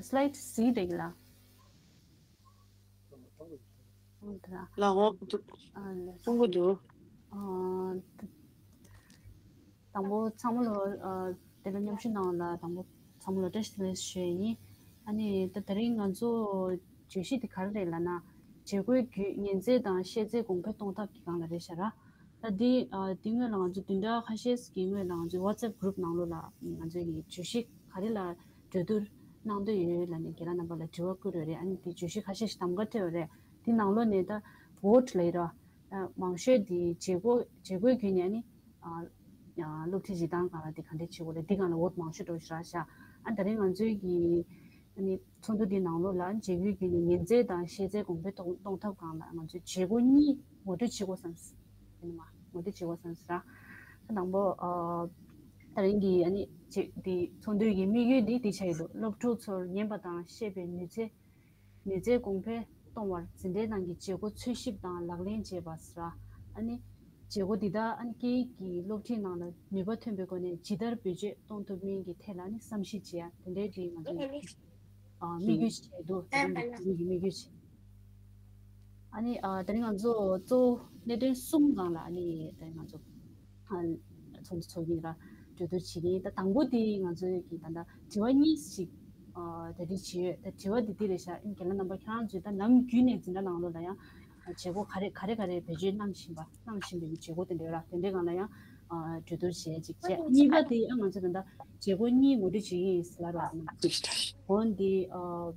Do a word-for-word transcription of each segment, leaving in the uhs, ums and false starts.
སི་ལའིཌ་གཟིགས་འདུག་གི་ལ། ཨོ་དེ་ར། ལ་འོང་འདུག་ཨ་ལ། གསུང་གི་འདུག་ཨ། དང་པོ་ཚང་མ་ལོ། ཨ། དེ་ལ་མཉམ་ཞུགས་གནང་བ་ལ་དང་པོ་ཚང་མ་ལོ་བཀྲ་ཤིས་བདེ་ལེགས་ཞུ་ཡས་ཡིན། ཨ་ནི་ད་དེ་རིང་ང་ཚོ་བརྗོད་གཞི་དེ་ག་རེ་རེད་ལབ་ན། བྱེད་སྒོའི་བརྒྱུད་ཉན་རྩལ་དང་ཤེས་ཚད་གོང་འཕེལ་གཏོང་ཐབས་ཀྱི་སྒང་ལ་རེད་ཤག་ར། ད་འདི། ཨ། འདི་སྔོན་ལ་ང་ཚོ་བདུན་ཕྲག་ཁ་ཤས་ཀྱི་སྔོན་ལ་ང་ཚོའི་WhatsApp group་ནང་ལོགས་ལ་ང་ཚོའི་གི་བརྗོད་གཞི་ག་རེ་ལ་གྲོས་བསྡུར་གནང་འདོད་ཡོད་ལབ་ནས་རྒན་ལགས་རྣམ་པ་ལ་དྲི་བ་བསྐུར་ཡོད་རེད། ཨ་ནི་འདི་བརྗོད་གཞི་ཁ་ཤས་ཤིག་གདམ་ག་སྤྲད་ཡོད་རེད། འདི་ནང་ལོགས་ནས་ད་vote་ལབ་ཡོད་ར། ཨ། མང་ཤོས་འདི་བྱེད་སྒོ་བྱེད་སྒོའི་བརྒྱུད་ནས་ཨ་ནི། ཨ། ཨ། སློབ་ཁྲིད་བྱེད་སྟངས་སྒང་ལ་འདི་ག་འདྲས་བྱེད་དགོས་རེད། འདི་སྒང་ལ་vote་མང་ཤོས་འགྲོ་ཤག་ར་ཤག་ཨ། ད་རིང་ང་ཚོའི་གི་ཨ་ནི་ཚོགས་འདུ་འདི་ནང་ལོགས་ལ་བྱེད་སྒོའི་བརྒྱུད་ནས་ཉན་རྩལ་དང་ཤེས་ཚད་གོང་འཕེལ་གཏོང་གཏོང་ཐབས་སྒང་ལ་ང་ཚོས་བྱེད་སྒོ་གཉིས་ངོ་སྤྲོད་བྱེད་དགོས་བསམ། ཡིན་ནམ། ངོ་སྤྲོད་བྱེད་དགོས་བསམ་ཟེར་ར། ད་དང་པོ། ཨ། ད་རིང་གི་ཨ་ནི་བྱེད་འདི་ཚོགས་འདུའི་གི་དམིགས་ཡུལ་འདི་འདི་ཆགས་ཡོད་འདུག་སློབ་ཕྲུག་ཚོར་ཉན་པ་དང་བཤད་པའི་ནུས་ཚད། ནུས་རྩལ་གོང་འཕེལ་གཏོང་བར་འཛིན་གྲྭའི་ནང་གི་བྱེད་སྒོ་འཚོལ་ཞིབ་དང་ལག་ལེན་བྱེད་པ་ཟེར་ར། ཨ་ནི་བྱེད་སྒོ་འདི་དག་ཨ་ནི་སྐད་ཡིག་གི་སློབ་ཁྲིད་ནང་ལ་ནུས་པ་ཐོན་པའི་སྒོ་ནས་ཇི་ལྟར་བེད་སྤྱོད་གཏོང་ཐུབ་མིན་གྱི་ཐད་ལ་ཨ་ནི་བསམ་གཞིག་བྱེད་ཡ་དེ་འདྲའི་གི་ང་ཚོའི་ཨ། དམིགས་ཡུལ་ཞིག་ཆགས་འདུག་དེ་རིང་གི་དེ་རིང་གི་དམིགས་ཡུལ་ཞིག་ཨ་ནི། ཨ། དེ་རིང་ང་ཚོ་གཙོ་བོ་གནད་དོན་གསུམ་སྒང་ལ་ཨ་ནི་དེ་རིང་ང་ཚོ། ཨ། ཚོགས་འདུ་ཚོགས་ཀྱི་ཡིན་ར། གྲོས་བསྡུར་བྱེད་ཀྱི་ཡིན། ད་དང་པོ་དེ་ང་ཚོའི་གི་ད་ལྟ་དྲི་བ་གཉིས་ཤིག་ཨ། གྲ་སྒྲིག་བྱས་ཡོད། ད་དྲི་བ་དེ་འདི་རེད་ཤག་ཨ་ནི་རྒན་ལགས་རྣམ་པ་ཁྱེད་རང་ཚོས་ད་ནམ་རྒྱུན་ནས་འཛིན་གྲྭ་ནང་ལོགས་ལ་ཡང་བྱེད་སྒོ་ག་རེ་ག་རེ་ག་རེ་བེད་སྤྱོད་གནང་བཞིན་པ་གནང་བཞིན་པའི་བྱེད་སྒོ་དེ་འདྲ་ཡོད་ར། དེ་འདྲའི་སྒང་ལ་ཡང་ཨ། གྲོས་བསྡུར་བྱས་ཅིག་བྱས། གཉིས་པ་དེ་ཨ། ང་ཚོ་ད་ལྟ་བྱེད་སྒོ་གཉིས་ངོ་སྤྲོད་བྱེད་ཀྱི་ཡིན་ཟེར་ལབ་ར། འོན་ཏེ་ཨ།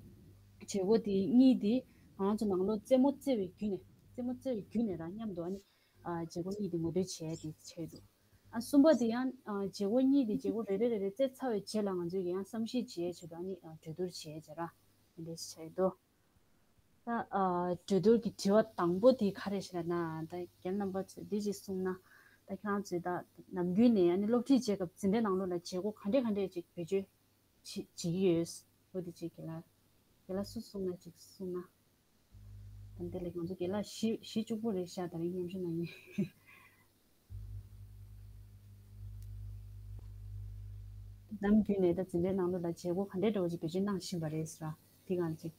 བྱེད་སྒོ་དེ་གཉིས་དེ་ང་ཚོ་ནང་ལོགས་རྩེད་མོ་རྩེ་བའི་བརྒྱུད་ནས། རྩེད་མོ་རྩེ་བའི་བརྒྱུད་ནས་རང་མཉམ་དུ་ཨ་ནི། ཨ། བྱེད་སྒོ་གཉིས་དེ་ངོ་སྤྲོད་བྱས་དེ་བྱས་འདུག་ཨ། གསུམ་པ་དེ་ཡང་། ཨ། བྱེད་སྒོ་གཉིས་དེ་བྱེད་སྒོ་རེ་རེ་རེ་རེ་རྩེ་ཚར་བའི་རྗེས་ལ་ང་ཚོས་ཀྱི་ཡང་བསམ་གཞིག་བྱས་བྱས་འདུག་ཨ་ནི། ཨ། གྲོས་བསྡུར་བྱས་བྱས་ར། དེ་འདྲས་བྱས་འདུག་ད། ཨ། གྲོས་བསྡུར་གྱི་དྲི་བ་དང་པོ་དེ་ག་རེ་ཞིག་ལབ་ན། ད་རྒན་རྣམ་པ་ཚོས་འདི་ཅིག་གསུངས་ན། ད་ཁྱེད་རང་ཚོས་ད་ནམ་རྒྱུན་ནས་ཨ་ནི་སློབ་ཁྲིད་བྱེད་སྐབས་འཛིན་གྲྭ་ནང་ལོགས་ལ་བྱེད་སྒོ་ག་འདྲས་ག་འདྲས་ཅིག་བེད་སྤྱོད་བྱེད་བྱེད་ཀྱི་ཡོད། འོ་དེ་ཅིག་རྒན་ལགས། རྒན་ལགས་སུ་གསུངས་ན་ཅིག་གསུངས་ན། ད་འདི་ལ་ང་ཚོ་རྒན་ལགས་བཞི་བཞི་གཅིག་པོ་རེད་ཤག་ད་རིང་མཉམ་ཞུགས་གནང་མཁན། ནམ་རྒྱུན་ནས་ད་འཛིན་གྲྭའི་ནང་ལོགས་ལ་བྱེད་སྒོ་ག་འདྲའི་འདྲ་བོ་ཅིག་བེད་སྤྱོད་གནང་བཞིན་པ་རེད་ཟེར་ར། འདི་གང་ཅིག་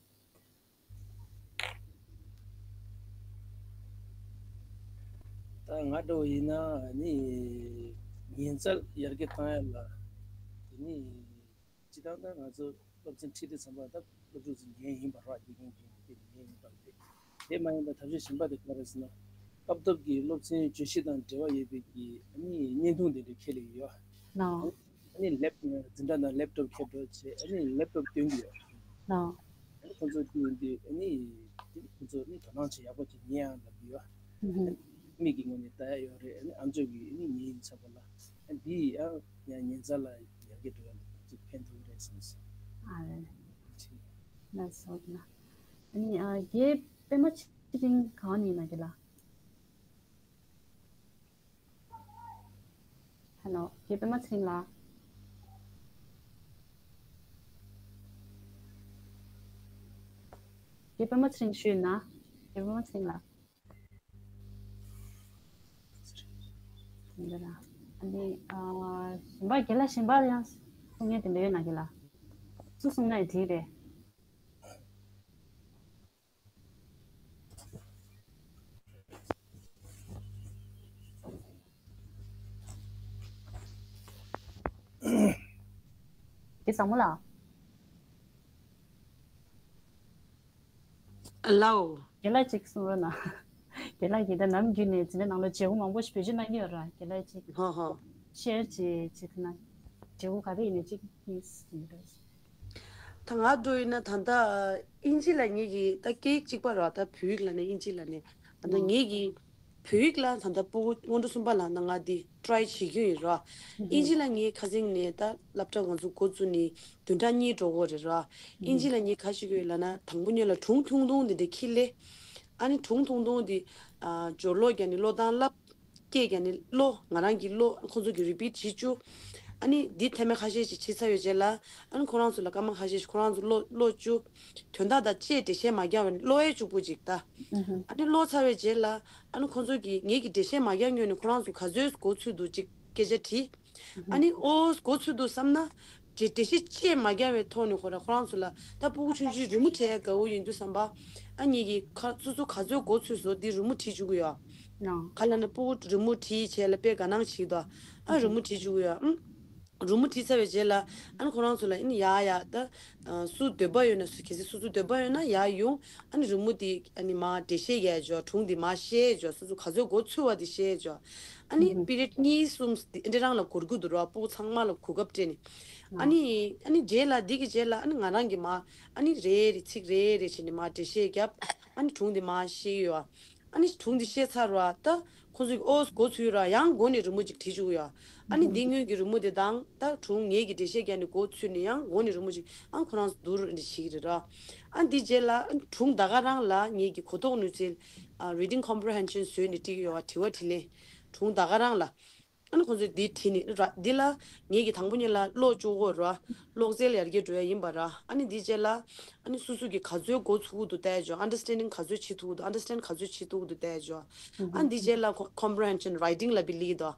ད་ང་འདྲ་བོ་ཡིན་ན་ནི་ཉན་རྩལ་ཡར་རྒྱས་གཏོང་ཡ་ལ་དེ་ནི། སྤྱིར་བཏང་ད་ང་ཚོ་སློབ་ཚན་ཁྲིད་དུས་ཙམ་པ་ད་སློབ་ཕྲུག་ཚོ་ཉན་ཡིན་པ་རོགས་དགེ་རྒན་གྱི་དེ་ཉན་ཡིན་པ་རེད། དེ་མ་ཡིན་པ་ཐབས་ཤེས་གཞན་པ་དེ་ག་རེ་ཟེར་ན། སྐབས་ཐོག་གི་སློབ་ཚན་བརྗོད་གཞི་དང་འབྲེལ་བ་ཡོད་པའི་གི་ཨ་ནི་བརྙན་ཐུང་དེ་འདྲ་ཁྱེར་ལེ་ཡོད། ནའོ། ཨ་ནི་ལེབ་འཛིན་གྲྭ་ནང་ལེབ་ཊོབ་ཁྱེར་འགྲོ་བྱས་ཨ་ནི་ལེབ་ཊོབ་སྟོན་གྱི་ཡོད། ནའོ། ཁོང་ཚོ་དེ་ཡིན་དུས་ཨ་ནི་ཁོང་ཚོ་ཨ་ནི་དོ་སྣང་བྱེད་ཡག་པོ་ཅིག་ཉན་ཡང་ལབ་ཀྱི་ཡོད། ཨ་ནི་མིག་གི་ངོས་ནས་ལྟ་ཡ་ཡོད་རེད། ཨ་ནི་ཨམ་ཅོག་གིས་ཨ་ནི་ཉན་ཡིན་ཚ་པོ་ལ་ཨ་ནི་འདི་ཡང་ཡང་ཉན་རྩལ་ལ་ཡར་རྒྱས་འགྲོ་ཡ་ལ་ཅིག་ཕན་ཐོགས་རེད་བསམ་སོང་། ཨ་རེད། ལགས་སོ། ལགས། ཨ་ནི་ཨ་རྒན་པད་མ་ཚེ་རིང་གང་ནས་ཡིན་ན་རྒན་ལགས། ཧེ་ལོ། རྒན་པད་མ་ཚེ་རིང་ལགས། རྒན་པད་མ་ཚེ་རིང་ཞུས་ན། རྒན་པད་མ་ཚེ་རིང་ལགས། འདི་ལ། ཨ་ནི། ཨ། གཞན་པ་རྒན་ལགས་གཞན་པ་ཡང་གསུང་མཁན་དེ་འདྲ་ཡོད་ན་རྒན་ལགས། སུ་གསུང་ན་ཡང་འགྲིག་རེད། དེ་བཟང་མོ་ལགས། ཨ་ལའོ། རྒན་ལགས་ཅིག་གསུང་རོགས་གནང་། རྒན་ལགས་ཀྱིས་ད་ནམ་རྒྱུན་ནས་འཛིན་གྲྭ་ནང་ལ་བྱེད་སྒོ་མང་པོ་ཞིག་བེད་སྤྱོད་གནང་གི་ཡོད་ར། རྒན་ལགས་ཅིག་ཧོ་ཧོ། ཤེར་བྱེད་བྱེད་ཐུབ་ན། བྱེད་སྒོ་ག་རེ་ཡིན་ནའི་ཅིག་ཡིན་ཟེར་གྱི་འདུག་ད་ང་འགྲོ་ཡིན་ན་ད་ལྟ་ཨིན་ཇི་ལ་ངེད་ཀྱི་ད་སྐད་ཡིག་གཅིག་པ་ར། ད་བོད་ཡིག་ལ་ནས་ཨིན་ཇི་ལ་ནས་ད་ལྟ་ངེད་ཀྱི་བོད་ཡིག་ལ་ད་ལྟ་སྤུ་གུ་སྔོན་འགྲོ་གསུམ་པ་ལ་ན་ང་འདི་ཊི་རའི་བྱེད་ཀྱི་ཡོད་ར། ཨིན་ཇི་ལ་ངས་ཁ་སང་ནས་ད་སློབ་གྲྭ་ང་ཚོ་འགོ་བཙུགས་ནས་བདུན་ཕྲག་གཉིས་འགྲོ་གི་རེད་ར། ཨིན་ཇི་ལ་ངས་ག་ཞིག་ཡོད་ལབ་ན་དང་པོ་ཉིད་ལ་སྒྲུང་ཐུང་ཐུང་འདི་འདྲ་ཁྱེར་ལེ། ཨ་ནི་སྒྲུང་ཐུང་ཐུང་འདི་ཨ་སྦྱོར་ཀློག་རྒྱག་ནས་ཀློག་སྟངས་བསླབ། སྐད་རྒྱག་ནས་ཀློག་ང་རང་གིས་ཀློག་ཁོང་ཚོ་གིས་རི་པིཊ་བྱེད་བཅུག་ཨ་ནི་འདི་ཐེངས་མ་ཁ་ཤས་ཤིག་བྱེད་ཚར་བའི་རྗེས་ལ་ཨ་ནི་ཁོ་རང་ཚོ་ལ་སྐར་མ་ཁ་ཤས་ཤིག་ཁོ་རང་ཚོ་ཀློག་ཀློག་བཅུག་དོན་དག་དང་བཅས་འགྲེལ་བཤད་མ་རྒྱག་པ་ནས་ཀློག་ཡས་བཅུག་པོ་ཅིག་ད། ཨ་ནི་ཀློག་ཚར་བའི་རྗེས་ལ་ཨ་ནི་ཁོང་ཚོ་གིས་ངེད་ཀྱིས་འགྲེལ་བཤད་མ་རྒྱག་སྔོན་ནས་ཁོ་རང་ཚོ་ག་ཚོད་མགོ་ཚོད་འདུག་ཅིག་སྐད་ཆ་དྲིས། ཨ་ནི་ཨོ་མགོ་ཚོད་འདུག་བསམ་ན་ འགྲེལ་འགྲེལ་བཤད་བཅས་མ་རྒྱག་པའི་ཐོག་ནས་ཁོ་རང་ཁོ་རང་ཚོ་ལ་ད་སྤུ་གུ་ཆུང་ཆུང་རི་མོ་བྲིས་ཡ་དགའ་བོ་ཡིན་དུས་ཙམ་པ། ཨ་ངེད་ཀྱིས་ཁ་སོ་སོ་ག་ཚོད་མགོ་ཚོས་སོ་འདི་རི་མོ་བྲིས་བཅུག་གི་ཡོད། ནོ། ག་ལབ་ན་སྤུ་གུ་རི་མོ་བྲིས་བྱས་ལ་དཔེ་དགའ་སྣང་བྱེད་དོ། ཨ་རི་མོ་བྲིས་བཅུག་གི་ཡོད། ཨང་། རི་མོ་བྲིས་ཚར་བའི་རྗེས་ལ་ཨ་ནི་ཁོ་རང་ཚོ་ལ་ཨ་ནི་ཡ་ཡ་ད། སུ་འདོད་པ་ཡོད་ན་སུ་གལ་སྲིད་སོ་སོ་འདོད་པ་ཡོད་ན་ཡར་ཡོང་། ཨ་ནི་རི་མོ་དེ་ཨ་ནི་མར་འགྲེལ་བཤད་རྒྱག་ཆོག་སྒྲུང་དེ་མར་བཤད་ཆོག་སོ་སོ་ག་ཚོད་མགོ་ཚོས་པ་དེ་བཤད་ཆོག་ཨ་ནི་པི་རི་ཡོཌ་གཉིས་གསུམ་དེ་འདྲ་རང་ལ་འགོར་གྱི་འདུག་ར། སྤུ་གུ་ཚང་མ་ལ་གོ་སྐབས་སྤྲད་ནས། ཨ་ནི་ཨ་ནི་རྗེས་ལ་འདི་གི་རྗེས་ལ་ཨ་ནི་ང་རང་གིས་མར་ཨ་ནི་རེ་རེ་ཚིག་རེ་རེ་བྱས་ནས་མར་འགྲེལ་བཤད་རྒྱབ། ཨ་ནི་སྒྲུང་དེ་མར་བཤད་ཡོད། ཨ་ནི་སྒྲུང་འདི་བཤད་ཚར་བ་ད་ཁོང་ཚོས་ཨོ་མགོ་ཚོས་ར་ཡང་མགོ་ནས་རི་མོ་ཅིག་བྲིས་བཅུག་ཡོད། ཨ་ནི་འདི་སྔོན་གྱི་རི་མོ་དེ་དང་ད་སྒྲུང་ངེད་ཀྱི་འགྲེལ་བཤད་རྒྱག་ནས་མགོ་ཚོས་ནས་ཡང་མགོ་ནས་རི་མོ་ཅིག་ཨ་ཁོ་རང་ཚོ་བསྡུར་འདི་བྱེད་ཀྱི་རེད་ར། ཨ་འདི་རྗེས་ལ་སྒྲུང་ད་ག་རང་ལ་ངེད་ཀྱི་གོ་རྟོགས་ནུས་རྩལ་reading comprehension བཟོས་ནས་བྲིས་ཡོད་པ་དྲི་བ་དྲིས་ལན། སྒྲུང་ད་ག་རང་ལ། ཨ་ནི་ཁོང་ཚོས་འདི་བྲིས་ནས་ར་འདི་ལ་ངེད་ཀྱི་དང་པོ་ཉིད་ལ་ཀློག་བཅུག་དགོས་ར། ཀློག་རྩལ་ཡར་རྒྱས་འགྲོ་ཡ་ཡིན་པ་ར། ཨ་ནི་འདི་རྗེས་ལ་ཨ་ནི་སོ་སོ་གིས་ག་ཚོད་མགོ་ཚོས་ཀྱི་འདུག་བལྟས་ཆོག understanding ག་ཚོད་བྱེད་ཐུབ་ཀྱི་འདུག understand ག་ཚོད་བྱེད་ཐུབ་ཀྱི་འདུག་བལྟས་ཆོག་ཨ་འདི་རྗེས་ལ་ཁོ་comprehension writing ལ་བི་ལི་དོ།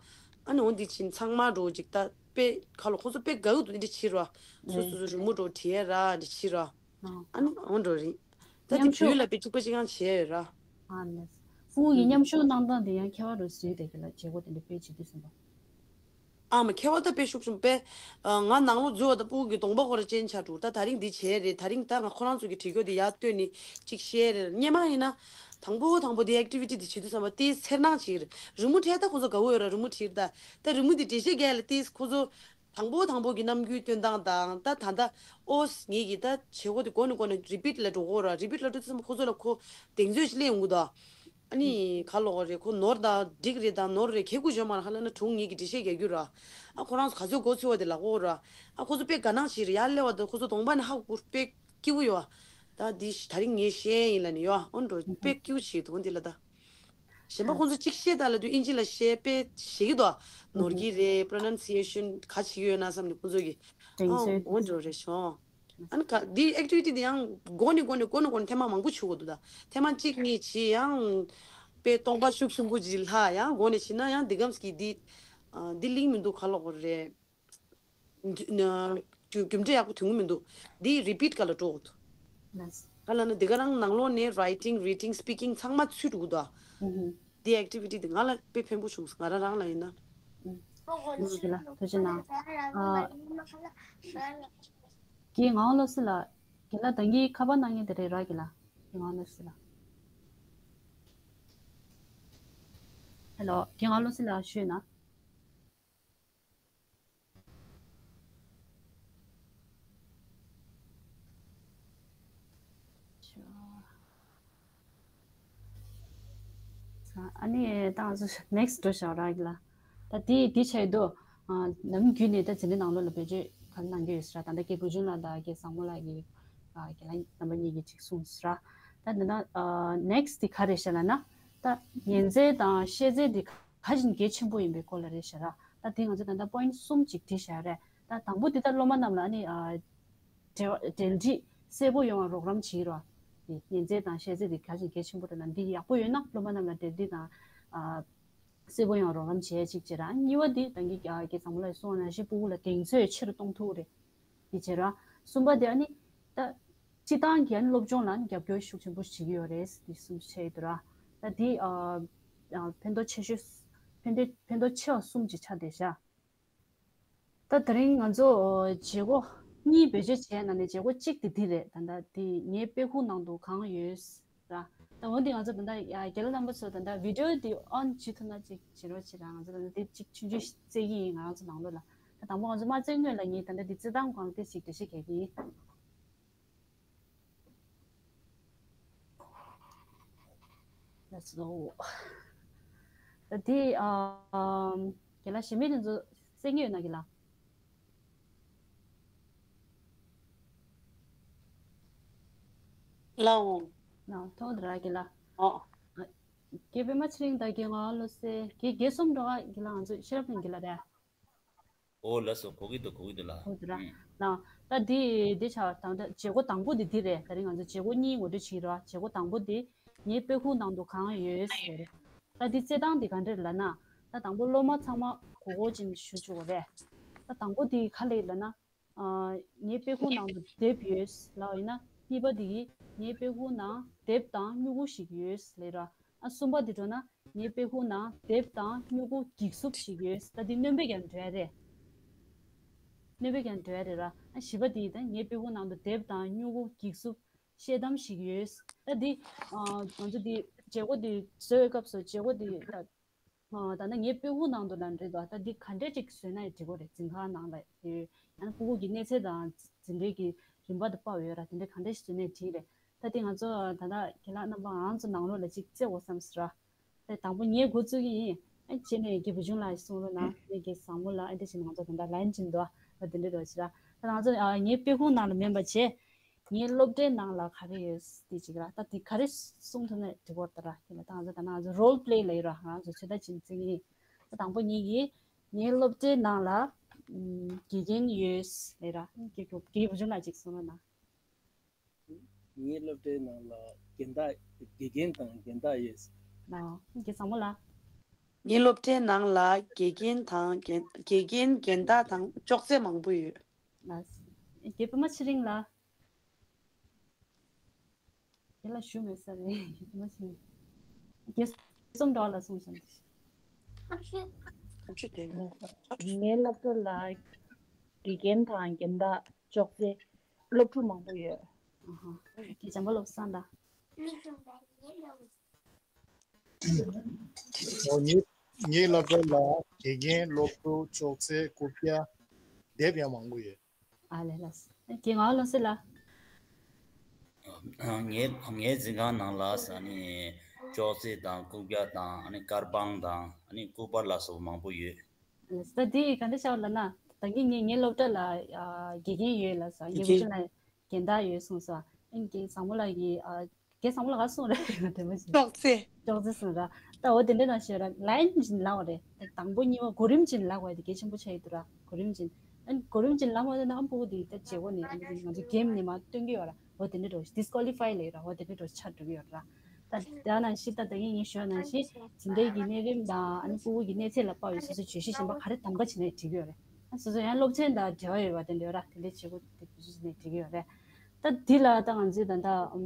ཨ་ནི་འོ་འདི་ཕྱིན་ཚང་མ་འགྲོ་ཅིག་ད་དཔེ་ཁ་ལོ་ཁོང་ཚོ་དཔེ་དགའ་གི་འདུག་འདི་འདྲ་བྱེད་ར། སོ་སོ་སོ་རི་མོ་འགྲོ་བྲིས་ཡ་ར་འདི་བྱེད་ར། ཨ་ནི་འོ་འགྲོ་རེད། ད་དེ་མཉམ་ཞུགས་བོད་ལ་དཔེ་གཅིག་པ་གཅིག་རྐྱང་བྱས་ཡོད་ར། ཨ་ནི། ཕྲུ་གུ་ཡི་མཉམ་ཞུགས་གནང་སྟངས་དེ་ཡང་ཁྱད་པར་རུ་བཟོས་བསྡད་ཀྱི་ལ་བྱེད་སྒོ་དེ་འདྲ་སྤེལ་བྱེད་དུས་ཙམ་པ། ཨ་མ་ཁྱད་པར་ད་དཔེ་ཤུགས་ཆེན་པོ་དཔེ། ང་ནང་ལོགས་འཛུལ་བ་ད་སྤུ་གུ་གི་གདོང་པ་ཁོ་ར་ཅན་ཆགས་འགྲོ། ད་དེ་རིང་འདི་བྱས་རེད། དེ་རིང་ད་ང་ཁོ་རང་ཚོ་གི་བྲིས་སྐྱོར་དེ་ཡར་བཏོན་ནས་གཅིག་བཤད་རེད། སྔོན་མ་ཡིན་ན། དང་པོ་དང་པོ་དེ་activity དེ་བྱེད་དུས་ཙམ་པ་དེ་འཚེར་སྣང་བྱེད་ཀྱི་རེད། རི་མོ་བྲིས་ད་ཁོ་ཚོ་དགའ་བོ་ཡོད་ར་རི་མོ་བྲིས་ད། ད་རི་མོ་དེ་འགྲེལ་བཤད་རྒྱག་ཡ་ལ་དེ་ཁོ་ཚོ། དང་པོ་དང་པོ་གི་རྣམ་འགྱུར་སྟོན་སྟངས་དང་ད་ད་ལྟ་ཨོ་ངེད་ཀྱི་ད་བྱེད་སྒོ་དེ་འགོ་ནས་འགོ་ནས་repeat ལ་འགྲོ་གོ་ར། repeat ལ་འགྲོ་དུས་ཙམ་པ་ཁོ་ཚོ་ལ་ཁོ་གདེང་ཚོད་ཅིག་སླེབས་ཡོང་གི་འདུག་ཨ་ནི་ག་ལབ་དགོས་རེད། ཁོ་ནོར་དང་འགྲིག་རེད་དང་ནོར་རེད་གལ་དགོས་བྱུང་མ་རེད། ཧ་ལས་ན་སྒྲུང་ངེད་ཀྱི་འགྲེལ་བཤད་རྒྱག་རྒྱུ་ར། ཨ་ཁོ་རང་ཚོ་ག་ཚོད་མགོ་ཚོས་པ་དེ་ལབ་གོ་ར། ཨ་ཁོ་ཚོ་དཔེ་དགའ་སྣང་བྱེད་རེད། ཡར་སླེབས་པ་དང་ཁོ་ཚོ་གདོང་པ་ནས་ཧ་གོ་དཔེ་སྐྱིད་པོ་ཡོད། ད་འདི་ད་རིང་ངས་བཤད་ཡིན་ལབ་ནས་ཡོད། ཨོ་འགྲོ་དཔེ་སྐྱིད་པོ་བྱེད་འདུག་འདི་ལ་ད། གཞན་པ་ཁོང་ཚོ་གཅིག་བཤད་ད་ལབ་དུས་ཨིན་ཇི་ལ་བཤད་དཔེ་ཞེད་ཀྱི་འདུག་ནོར་གྱི་རེད། pronunciation ག་བྱེད་ཀྱི་ཡོད་ན་བསམ་ནས་ཁོང་ཚོ་གི་ཨ་འོ་འགྲོ་རེད་ཤོག་ཨ་ནི་ག་འདི་activity འདི་ཡང་འགོ་ནས་འགོ་ནས་འགོ་ནས་འགོ་ནས་ཐེངས་མ་མང་པོ་བྱེད་དགོས་འདུག་ད་ཐེངས་མ་གཅིག་གཉིས་བྱེད་ཡང་དཔེ་སྟོང་པ་ཤུགས་ཆེན་པོ་ཅིག་ལྷག་ཡང་འགོ་ནས་བྱེད་ན་ཡང་འདི་གམ་གི་འདི་འདི་ལིང་མི་འདུག་ག་ལབ་དགོས་རེད། རྒྱུ་རྒྱུ་འབྲས་ཡག་པོ་ཐོན་གི་མི་འདུག་འདི་repeat ག་ལ་འགྲོ་གི་འདུག་ལགས། ག་ལབ་ན་འདི་ག་རང་ནང་ལོགས་ནས་writing, reading, speaking ཚང་མ་ཚུད་འགྲོ་གི་འདུག་ཨ། ཨུ་ཧུ། འདི་activity འདི་ང་ལ་དཔེ་ཕན་པོ་བྱུང་སོང་། ང་རང་རང་ལ་ཡིན་ན། ཨུ། ཐུགས་རྗེ་ཆེ་ལགས། ཐུགས་རྗེ་གནང་། ཨ། རྒན་ངག་དབང་བློ་གསལ་ལགས། རྒན་ལགས་ད་གིན་ཁ་པར་གནང་མཁན་དེ་རེད་ར་རྒན་ལགས། རྒན་ངག་དབང་བློ་གསལ་ལགས། ཧེ་ལོ། རྒན་ངག་དབང་བློ་གསལ་ལགས་ཞུས་ན། ཨ་ནི་ད་ང་ཚོ་next འགྲོ་བཞག་ར་གི་ལ། ད་དེ་དེ་ཆ་ཡི་དུ། ནམ་རྒྱུན་ནས་ད་འཛིན་གྲྭ་ནང་ལོགས་ལ་བེད་སྤྱོད་ག་རེ་གནང་གི་ཡོད་ཟེར་ར། ད་ལྟ་རྒན་བུ་ཆུང་ལགས་དང་རྒན་བཟང་མོ་ལགས་ཀྱིས་རྒན་ལགས་རྣམ་པ་གཉིས་ཀྱིས་ཅིག་གསུངས་ཟེར་ར། ད་འདི་ན་next དེ་ག་རེ་ཟེར་ལབ་ན། ད་ཉན་རྩལ་དང་བཤད་རྩལ་དེ་ག་བཞིན་གལ་ཆེན་པོ་ཡིན་པའི་སྐོར་ལ་རེད་ཤག་ར། ད་དེ་ང་ཚོ་ད་ལྟ་point གསུམ་ཅིག་བྲིས་བཞག་རེད། ད་དང་པོ་དེ་ད་སློབ་མ་རྣམས་ལ་ནི་ཨ་འབྲེལ་བ་འབྲེལ་འདྲིས་གསལ་པོ་ཡོང་བར་རོགས་རམ་བྱེད་རོགས། དེ་ཉན་རྩལ་དང་བཤད་རྩལ་དེ་ག་བཞིན་གལ་ཆེན་པོ་རེད་ལ། འདི་ཡག་པོ་ཡོད་ན་སློབ་མ་རྣམས་ལ་འབྲེལ་འདྲིས་དང་ཨ་གསལ་པོ་ཡོང་བར་རོགས་རམ་བྱེད་ཅིག་བྱེད་ར། གཉིས་པ་དེ་ད་གིན་རྒན་བཟང་མོ་ལགས་གསུངས་པ་ནང་བཞིན་སྤུ་གུ་ལ་གདེང་ཚོད་ཆེ་རུ་གཏོང་ཐུབ་རེད། དེ་བྱེད་ར། གསུམ་པ་དེ་ཨ་ནི། ད། སྤྱི་བཏང་གི་ཨ་ནི་སློབ་སྦྱོང་ལ་ཨ་ནི་རྒྱབ་སྐྱོར་ཤུགས་ཆེན་པོ་བྱེད་ཀྱི་ཡོད་རེད་དེ་གསུམ་བཤད་ཡོད་དུ་ར། ད་དེ་ཨ། ཨ་ཕན་ཐོགས་ཆེ་ཤོས། ཕན་ཐོགས་ཕན་ཐོགས་ཆེ་བ་གསུམ་ཅིག་ཆགས་བསྡད་ཤག་ད་དེ་རིང་ང་ཚོ་བྱེད་སྒོ་གཉིས་བེད་སྤྱོད་བྱས་ནང་ནས་བྱེད་སྒོ་གཅིག་དེ་འདི་རེད། ད་ལྟ་དེ་ངའི་དཔེ་ཁུག་ནང་དུ་གང་ཡོད། ར། ད་འོན་ཏེ་ང་ཚོ་ད་ལྟ་ཡ་རྒན་ལགས་རྣམ་པ་ཚོ་ད་ལྟ་video འདི་on བྱེད་ཐུབ་ན་ཅིག་བྱེད་རོགས་བྱེད་ར། ང་ཚོ་ད་ལྟ་འདི་ཅིག་ཆུང་ཆུང་རྩེ་གི་ཡིན་ང་རང་ཚོ་ནང་ལོགས་ལ། ད་དང་པོ་ང་ཚོ་མ་རྩེ་སྔོན་ལ་ངས་ད་ལྟ་འདི་རྩེ་སྟངས་སྒང་ལ་ཏོག་ཙམ་འགྲེལ་བཤད་རྒྱག་གི་ཡིན། ལགས་སོ། ད་འདི་ཨ་རྒན་ལགས་གཞན་མི་དེ་ཚོ་རྩེ་གི་ཡོད་ན་རྒན་ལགས། ལའོ། ན་ཐོག་འདི་ར་གི་ལ། ཨོ། རྒན་པད་མ་ཚེ་རིང་དང་རྒན་ངག་དབང་བློ་གསལ། རྒན་རྒན་གསུམ་འགྲོ་ག་གི་ལ། ང་ཚོ་ཤེས་རབ་ལྷུན་གྱི་ལ་རེད། ཨོ་ལགས་སོ། གོ་གི་འདུག་གོ་གི་འདུག་ལ། ཨོ་འདི་ར། ཨུམ། ན། ད་འདི་འདི་ཆ་དང་ད་བྱེད་སྒོ་དང་པོ་འདི་འདི་རེད། ད་རིང་ང་ཚོ་བྱེད་སྒོ་གཉིས་ངོ་སྤྲོད་བྱེད་ར། བྱེད་སྒོ་དང་པོ་འདི་ངའི་དཔེ་ཁུག་ནང་དུ་གང་ཡོད་ཟེར། ད་འདི་རྩེ་སྟངས་འདི་ག་འདྲ་རེད་ལབ་ན། ད་དང་པོ་སློབ་མ་ཚང་མ་གོ་གོ་ཅིག་ཞུ་བཅུག་གོ་རེད། ད་དང་པོ་འདི་ག་ལེ་ལབ་ན། ཨ་ངའི་དཔེ་ཁུག་ནང་དུ་དེབ་ཡོད་ལབ་ཡིན་ན། གཉིས་པ་དེ་གིས་ངའི་དཔེ་ཁུག་ནང་དེབ་དང་སྨྱུ་གུ་ཞིག་ཡོད་ལབ་ར། ཨ་གསུམ་པ་དེ་འགྲོ་ན། ངའི་དཔེ་ཁུག་ནང་དེབ་དང་སྨྱུ་གུ་འགྱིག་སུབ་ཞིག་ཡོད། ད་འདི་སྣོན་པས་ཀྱང་འགྲོ་ཡ་རེད། སྣོན་པས་ཀྱང་འགྲོ་ཡ་རེད་ར། ཨ་བཞི་པ་དེ་ཡིན་ད། ངའི་དཔེ་ཁུག་ནང་དུ་དེབ་དང་སྨྱུ་གུ་འགྱིག་སུབ་ཤེལ་དམ་ཞིག་ཡོད། ད་འདི་ཨ་ང་ཚོ་འདི་བྱེད་སྒོ་འདི་བཟོ་བའི་སྐབས་སུ་བྱེད་སྒོ་འདི་ད་ཨ་ད་ནི་ངའི་དཔེ་ཁུག་ནང་དུ་ལ་འདྲེ་འདུག་ད་འདི་ག་འདྲས་ཅིག་བཟོས་ན་ཡང་འགྲིག་གོ་རེད། འཛིན་ཁང་ནང་ལ་ཡོད། ཡང་ན་སྤུ་གུ་གི་གནས་ཚད་དང་འཛིན་གྲྭའི་གི་རིམ་པ་དང་དཔག་ཡོད་ར། དེ་འདྲས་ག་འདྲས་ཞིག་བཟོས་ན་འགྲིག་རེད། ད་འདི་ང་ཚོ་ད་ལྟ་ཁྱེད་ལགས་རྣམ་པ་ང་ཚོ་ནང་ལོགས་ལ་ཅིག་རྩེ་འོ་བསམ་ཟེར་ར། ད་དང་པོ་ངས་འགོ་བཙུགས་ཀྱི་ཡིན། ཨ་རྗེས་ནས་རྒན་བུ་ཆུང་ལགས་གསུང་རོགས་གནང་། ངས་རྒན་བཟང་མོ་ལགས་ཨ་འདྲས་བྱས་ནས་ང་ཚོ་ད་ལྟ་ལན་བྱིན་འདུག་ཨ་དེ་འདྲས་འགྲོ་ཞིག་ར། ད་ང་ཚོ་ཨ་ངའི་དཔེ་ཁུག་ནང་ལ་མེད་པ་བྱས། ངའི་སློབ་གྲྭའི་ནང་ལ་ག་རེ་ཡོད་དེ་ཅིག་ར། ད་དེ་ག་རེ་གསུང་ཐུབ་ན་འགྲིག་གོ་ད་ར། དེ་ལ་ད་ང་ཚོ་ད་ང་ཚོ་རོལ་པི་ལེ་ལ་ཡོད་ར། ང་ཚོ་ཚོད་ལྟ་བྱེད་རྩིས་ཡིན། ད་དང་པོ་ངེད་ཀྱིས་ངའི་སློབ་གྲྭའི་ནང་ལ་ཨམ་དགེ་རྒན་ཡོད་ལབ་ར། དགེ་རྒན་བུ་ཆུང་ལགས་ཅིག་གསུང་རོགས་གནང་། ངའི་སློབ་གྲྭའི་ནང་ལ་རྒན་བདག་དགེ་རྒན་དང་རྒན་བདག་ཡོད། ལགས་རྒན་བཟང་མོ་ལགས། ངའི་སློབ་གྲྭའི་ནང་ལ་དགེ་རྒན་དང་རྒན་དགེ་རྒན་རྒན་བདག་དང་ཅོག་ཙེ་མང་པོ་ཡོད། ལགས། རྒན་པད་མ་ཚེ་རིང་ལགས། རྒན་ལགས་བཞུགས་མེད་ས་རེད། རྒན་པད་མ་ཚེ་རིང་། རྒན་གསུམ་འགྲོ་ལ་གསུངས་བཞག་འདུག་ངའི་སློབ་གྲྭ་ལ་དགེ་རྒན་དང་རྒན་བདག་ཅོག་ཙེ་སློབ་ཕྲུག་མང་པོ་ཡོད། ཨ་ཧ། རྒན་བྱམས་པ་བློ་བཟང་ལགས། ཨོ་ངའི་ངའི་སློབ་གྲྭ་ལ་དགེ་རྒན་སློབ་ཕྲུག་ཅོག་ཙེ་རྐུབ་བཀྱག་དེབ་ཡང་མང་པོ་ཡོད། ཨ་ལས་ལགས། རྒན་ངག་དབང་བློ་གསལ་ལགས། ངའི་ངའི་འཛིན་ཁང་ནང་ལ་ས་ནི་ཅོག་ཙེ་དང་རྐུབ་བཀྱག་དང་ཨ་ནི་དཀར་པང་དང་ཨ་ནི་སྐུ་པར་ལ་སོགས་མང་པོ་ཡོད། ད་འདི་ག་འདྲ་ཤག་ལབ་ན། ད་གིན་ངས་ངའི་སློབ་གྲྭ་ལ་ཨ་དགེ་རྒན་ཡོད་ལབ་སོང་། ངའི་དགེ་བུ་ཆུང་ལ་རྒན་བདག་ཡོད་གསུངས་སོང་། ཨ་ནི་རྒན་བཟང་མོ་ལགས་ཀྱིས་ཨ་རྒན་བཟང་མོ་ལགས་ག་གསུངས་རེད། དེ་མོ་ཞིག་ཅོག་ཙེ། ཅོག་ཙེ་གསུངས་ར། ད་འོ་དེ་འདྲ་ནང་བཞིན་ར་ལན་བཞིན་ལབ་པ་རེད། ད་དང་པོ་གཉིས་པ་གོ་རིམ་བཞིན་ལབ་པ་དེ་གལ་ཆེན་པོ་ཆགས་ཡོད་འདུག་ར། གོ་རིམ་བཞིན། ཨ་ནི་གོ་རིམ་བཞིན་ལབ་པ་དེ་ན་ཨ་ཕྲུ་གུ་དེ་ད་བྱེད་སྒོ་ནས་ཨ་ནི་ང་ཚོ་གེམ་ནས་མར་སྟོན་གྱི་ཡོད་ར། འོ་དེ་འདྲ་འགྲོ་ཌིས་ཀོ་ལི་ཕའི་ལབ་ཡོད་ར། འོ་དེ་འདྲ་འགྲོ་ཆགས་འགྲོ་གི་ཡོད་ར། ད་དེ་ནང་བཞིན་ད་ད་གིན་ངས་ཞུས་ནང་བཞིན་འཛིན་གྲྭའི་གི་གནས་རིམ་དང་ཨ་ནི་ཕྲུ་གུ་གི་གནས་ཚད་ལ་དཔག་པའི་སོ་སོའི་བརྗོད་གཞི་གཞན་པ་ག་རེ་གདམ་ག་བྱེད་ནའི་འགྲིག་གི་ཡོད་རེད། ཨ་སོ་སོ་ཡང་སློབ་ཚན་དང་འབྲེལ་བ་ཡོད་པ་དེ་འདྲ་ཡོད་ར། དེ་འདྲའི་བྱེད་སྒོ་དེ་བེད་སྤྱོད་བྱེད་ནའི་འགྲིག་གི་ཡོད་རེད། ད་འདི་ལ་ད་ང་ཚོས་ད་ད་ཨམ།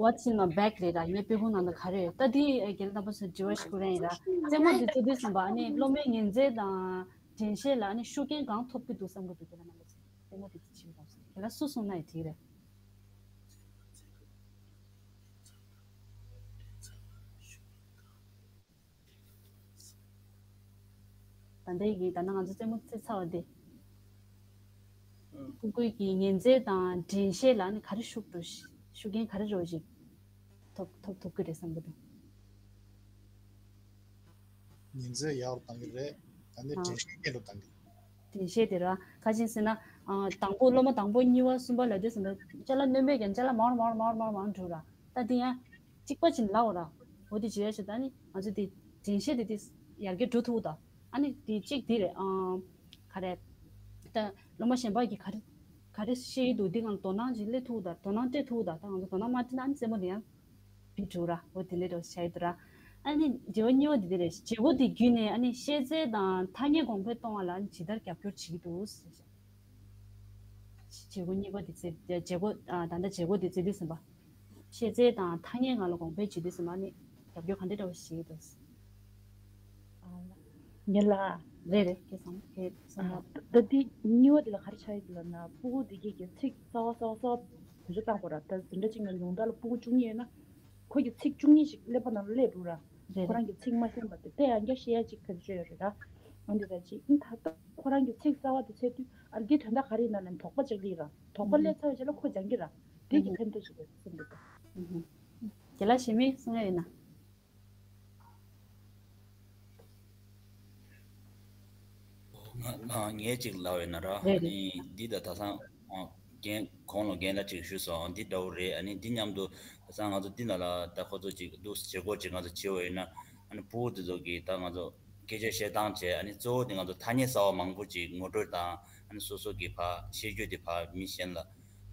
What's in my bag རེད་ར། ངའི་དཔེ་ཁུག་ནང་ན་ག་རེ་ཡོད། ད་འདི་རྒན་ལགས་རྣམ་པ་ཚོར་དྲི་བ་ཞིག་བསྐུར་ཡ་ཡིན་ར། རྩེད་མོ་འདི་རྩེ་དུས་ཙམ་པ་ཨ་ནི་སློབ་མའི་ཉན་ཚད་དང་དྲན་ཤེས་ལ་ཨ་ནི་ཤུགས་རྐྱེན་གང་ཐོབ་ཀྱི་འདུག་བསམ་གྱི་འདུག་རྒན་ལགས་རྣམ་པ་ཚོས་རྩེད་མོ་འདི་བྱེད་དུས་ཙམ་པ་རྒན་ལགས་སུ་གསུངས་ན་ཡང་འགྲིག་རེད། ད་ལྟའི་གི་ད་ནང་ང་ཚོ་རྩེད་མོ་རྩེ་ཚར་བ་དེ། ཨང་། སྤུ་གུའི་གི་ཉན་ཚད་དང་དྲན་ཤེས་ལ་ནི་ག་རེ་ཤུགས་འགྲོ་ཤི་ཤུགས་རྐྱེན་ག་རེ་རོ་ཞིག་ཐོབ་ཐོབ་ཐུབ་ཀྱི་རེད་བསམ་གྱི་འདུག་ཉན་ཚད་ཡག་རུ་བཏང་གི་རེད། ད་ནི་ཨང་། དྲན་ཤེས་སྐྱེད་རུ་བཏང་གི། དྲན་ཤེས་དེ་ར་ག་ཅིག་ཟེར་ན། ཨང་། དང་པོ་སློབ་མ་དང་པོ་གཉིས་པ་གསུམ་པ་ལ་དེ་ཟེར་ན་ཅ་ལག་སྣོན་པས་ཀྱང་ཅ་ལག་མང་རུ་མང་རུ་མང་རུ་མང་རུ་མང་རུ་འགྲོ་ར། ད་དེ་ཡང་གཅིག་པ་ཅིག་ལའོ་ར། འོ་དེ་བྱེད་ཡ་ཞིག་ད་ནི་ང་ཚོ་དེ་དྲན་ཤེས་དེ་དེ་ཡར་རྒྱས་འགྲོ་ཐུབ་ད། ཨ་ནི་དེ་གཅིག་དེ་རེད། ཨང་། ག་རེ། ད་སློབ་མ་གཞན་པ་གིས་ག་རེ་ག་རེ་ཤེས་ཡི་འདུག་འདི་ང་ལ་དོ་སྣང་ཅིག་སླེབས་ཐུབ་ད། དོ་སྣང་སྤྲད་ཐུབ་ད། ད་ང་ཚོ་དོ་སྣང་མ་སྤྲད་ན་ཨ་ནི་རྩེད་མོ་དེ་ཡང་བི་འགྲོ་ར། འོ་དེ་འདྲ་འགྲོ་བྱ་ཡི་འདུག་ར། ཨ་ནི་དྲི་བ་གཉིས་པ་དེ་འདི་རེད། བྱེད་སྒོ་དེ་བརྒྱུད་ནས་ཨ་ནི་ཤེས་ཚད་དང་ཐ་སྙད་གོང་འཕེལ་གཏོང་བ་ལ་ཨ་ནི་ཇི་ལྟར་རྒྱབ་སྐྱོར་བྱེད་ཀྱི་འདུག་ཟེར། བྱེད་སྒོ་གཉིས་པ་དེ་རྩེ་བྱེད་སྒོ་ཨ་ད་ལྟ་བྱེད་སྒོ་དེ་རྩེ་དུས་ཙམ་པ། ཤེས་ཚད་དང་ཐ་སྙད་ངང་ལ་གོང་འཕེལ་བྱེད་དུས་ཙམ་པ་ཨ་ནི་རྒྱབ་སྐྱོར་ག་འདྲ་འདྲ་བ་བྱེད་ཀྱི་འདུག་ཨ་ལ། ཉེ་ལ། རེད་རེད། ཁྱེད་ཚང་ཁྱེད་ཚང་མ། ད་འདི་གཉིས་པ་འདི་ལ་ག་རེ་ཆགས་ཡོད་ལབ་ན་སྤུ་གུ་འདི་གས་ཀྱི་ཚིག་གསར་པ་གསར་པ་གསར་པ་བེད་སྤྱོད་བཏང་དགོས་ར། ད་འཛིན་གྲྭ་གཅིག་ནང་ཉུང་མཐའ་ལ་སྤུ་གུ་བཅུ་གཉིས་ཡོད་ན། ཁོ་གི་ཚིག་བཅུ་གཉིས་ཤིག་ཀླད་པ་ནང་ལ་སླེབས་འགྲོ་ར། རེད་ཁོ་རང་གི་ཚིག་མ་ཤེས་པ་དེ་དེ་ཡང་བསྐྱར་བཤད་ཡ་གཅིག་ཕན་ཆོད་ཡོད་རེད་ར། འོན་ཏེ་ད་ཅིག་ཨིན་ད་ལྟ་ཁོ་རང་གི་ཚིག་གསར་པ་དེ་བཤད་དུས་ཨ་རྒྱའི་དོན་དག་ག་རེ་ཡིན་ན་ནས་དོགས་པ་ཅིག་སླེབས་ར། དོགས་པ་སླེབས་ཚར་བའི་རྗེས་ལ་ཁོ་སྦྱང་གི་ར། དེ་གི་ཕན་ཐོགས་ཤིག་རེད་བསམ་གི་འདུག་རྒན་ལགས་གཞན་མི་གསུང་ཡ་ཡོད་ན། ང་ང་ངས་ཅིག་ལབ་ཡོད་ན་ར། རེད་རེད། ཨ་ནི་འདི་ད་ད་སང་རྒན་གོང་ལ་རྒན་ལགས་ཅིག་ཞུས་སོང་། འདི་འདྲ་བོ་རེད། ཨ་ནི་འདི་མཉམ་དུ་ད་སང་ང་ཚོ་འདི་ན་ལ་ད་ཁོ་ཚོ་ཅིག་འདུག་བྱེད་སྒོ་ཅིག་ང་ཚོ་བྱེད་འོས་ཡོད་ན། ཨ་ནི་ཕྲུ་གུ་དེ་ཚོ་གིས་ད་ང་ཚོ་སྐད་ཆ་བཤད་སྟངས་བྱས། ཨ་ནི་གཙོ་བོ་དེ་ང་ཚོ་ཐ་སྙད་གསར་པ་མང་པོ་ཅིག་ངོ་སྤྲོད་དང་། ཨ་ནི་སོ་སོ་གིས་ཕར་ཤེས་རྒྱུ་དེ་ཕར་མི་གཞན་ལ་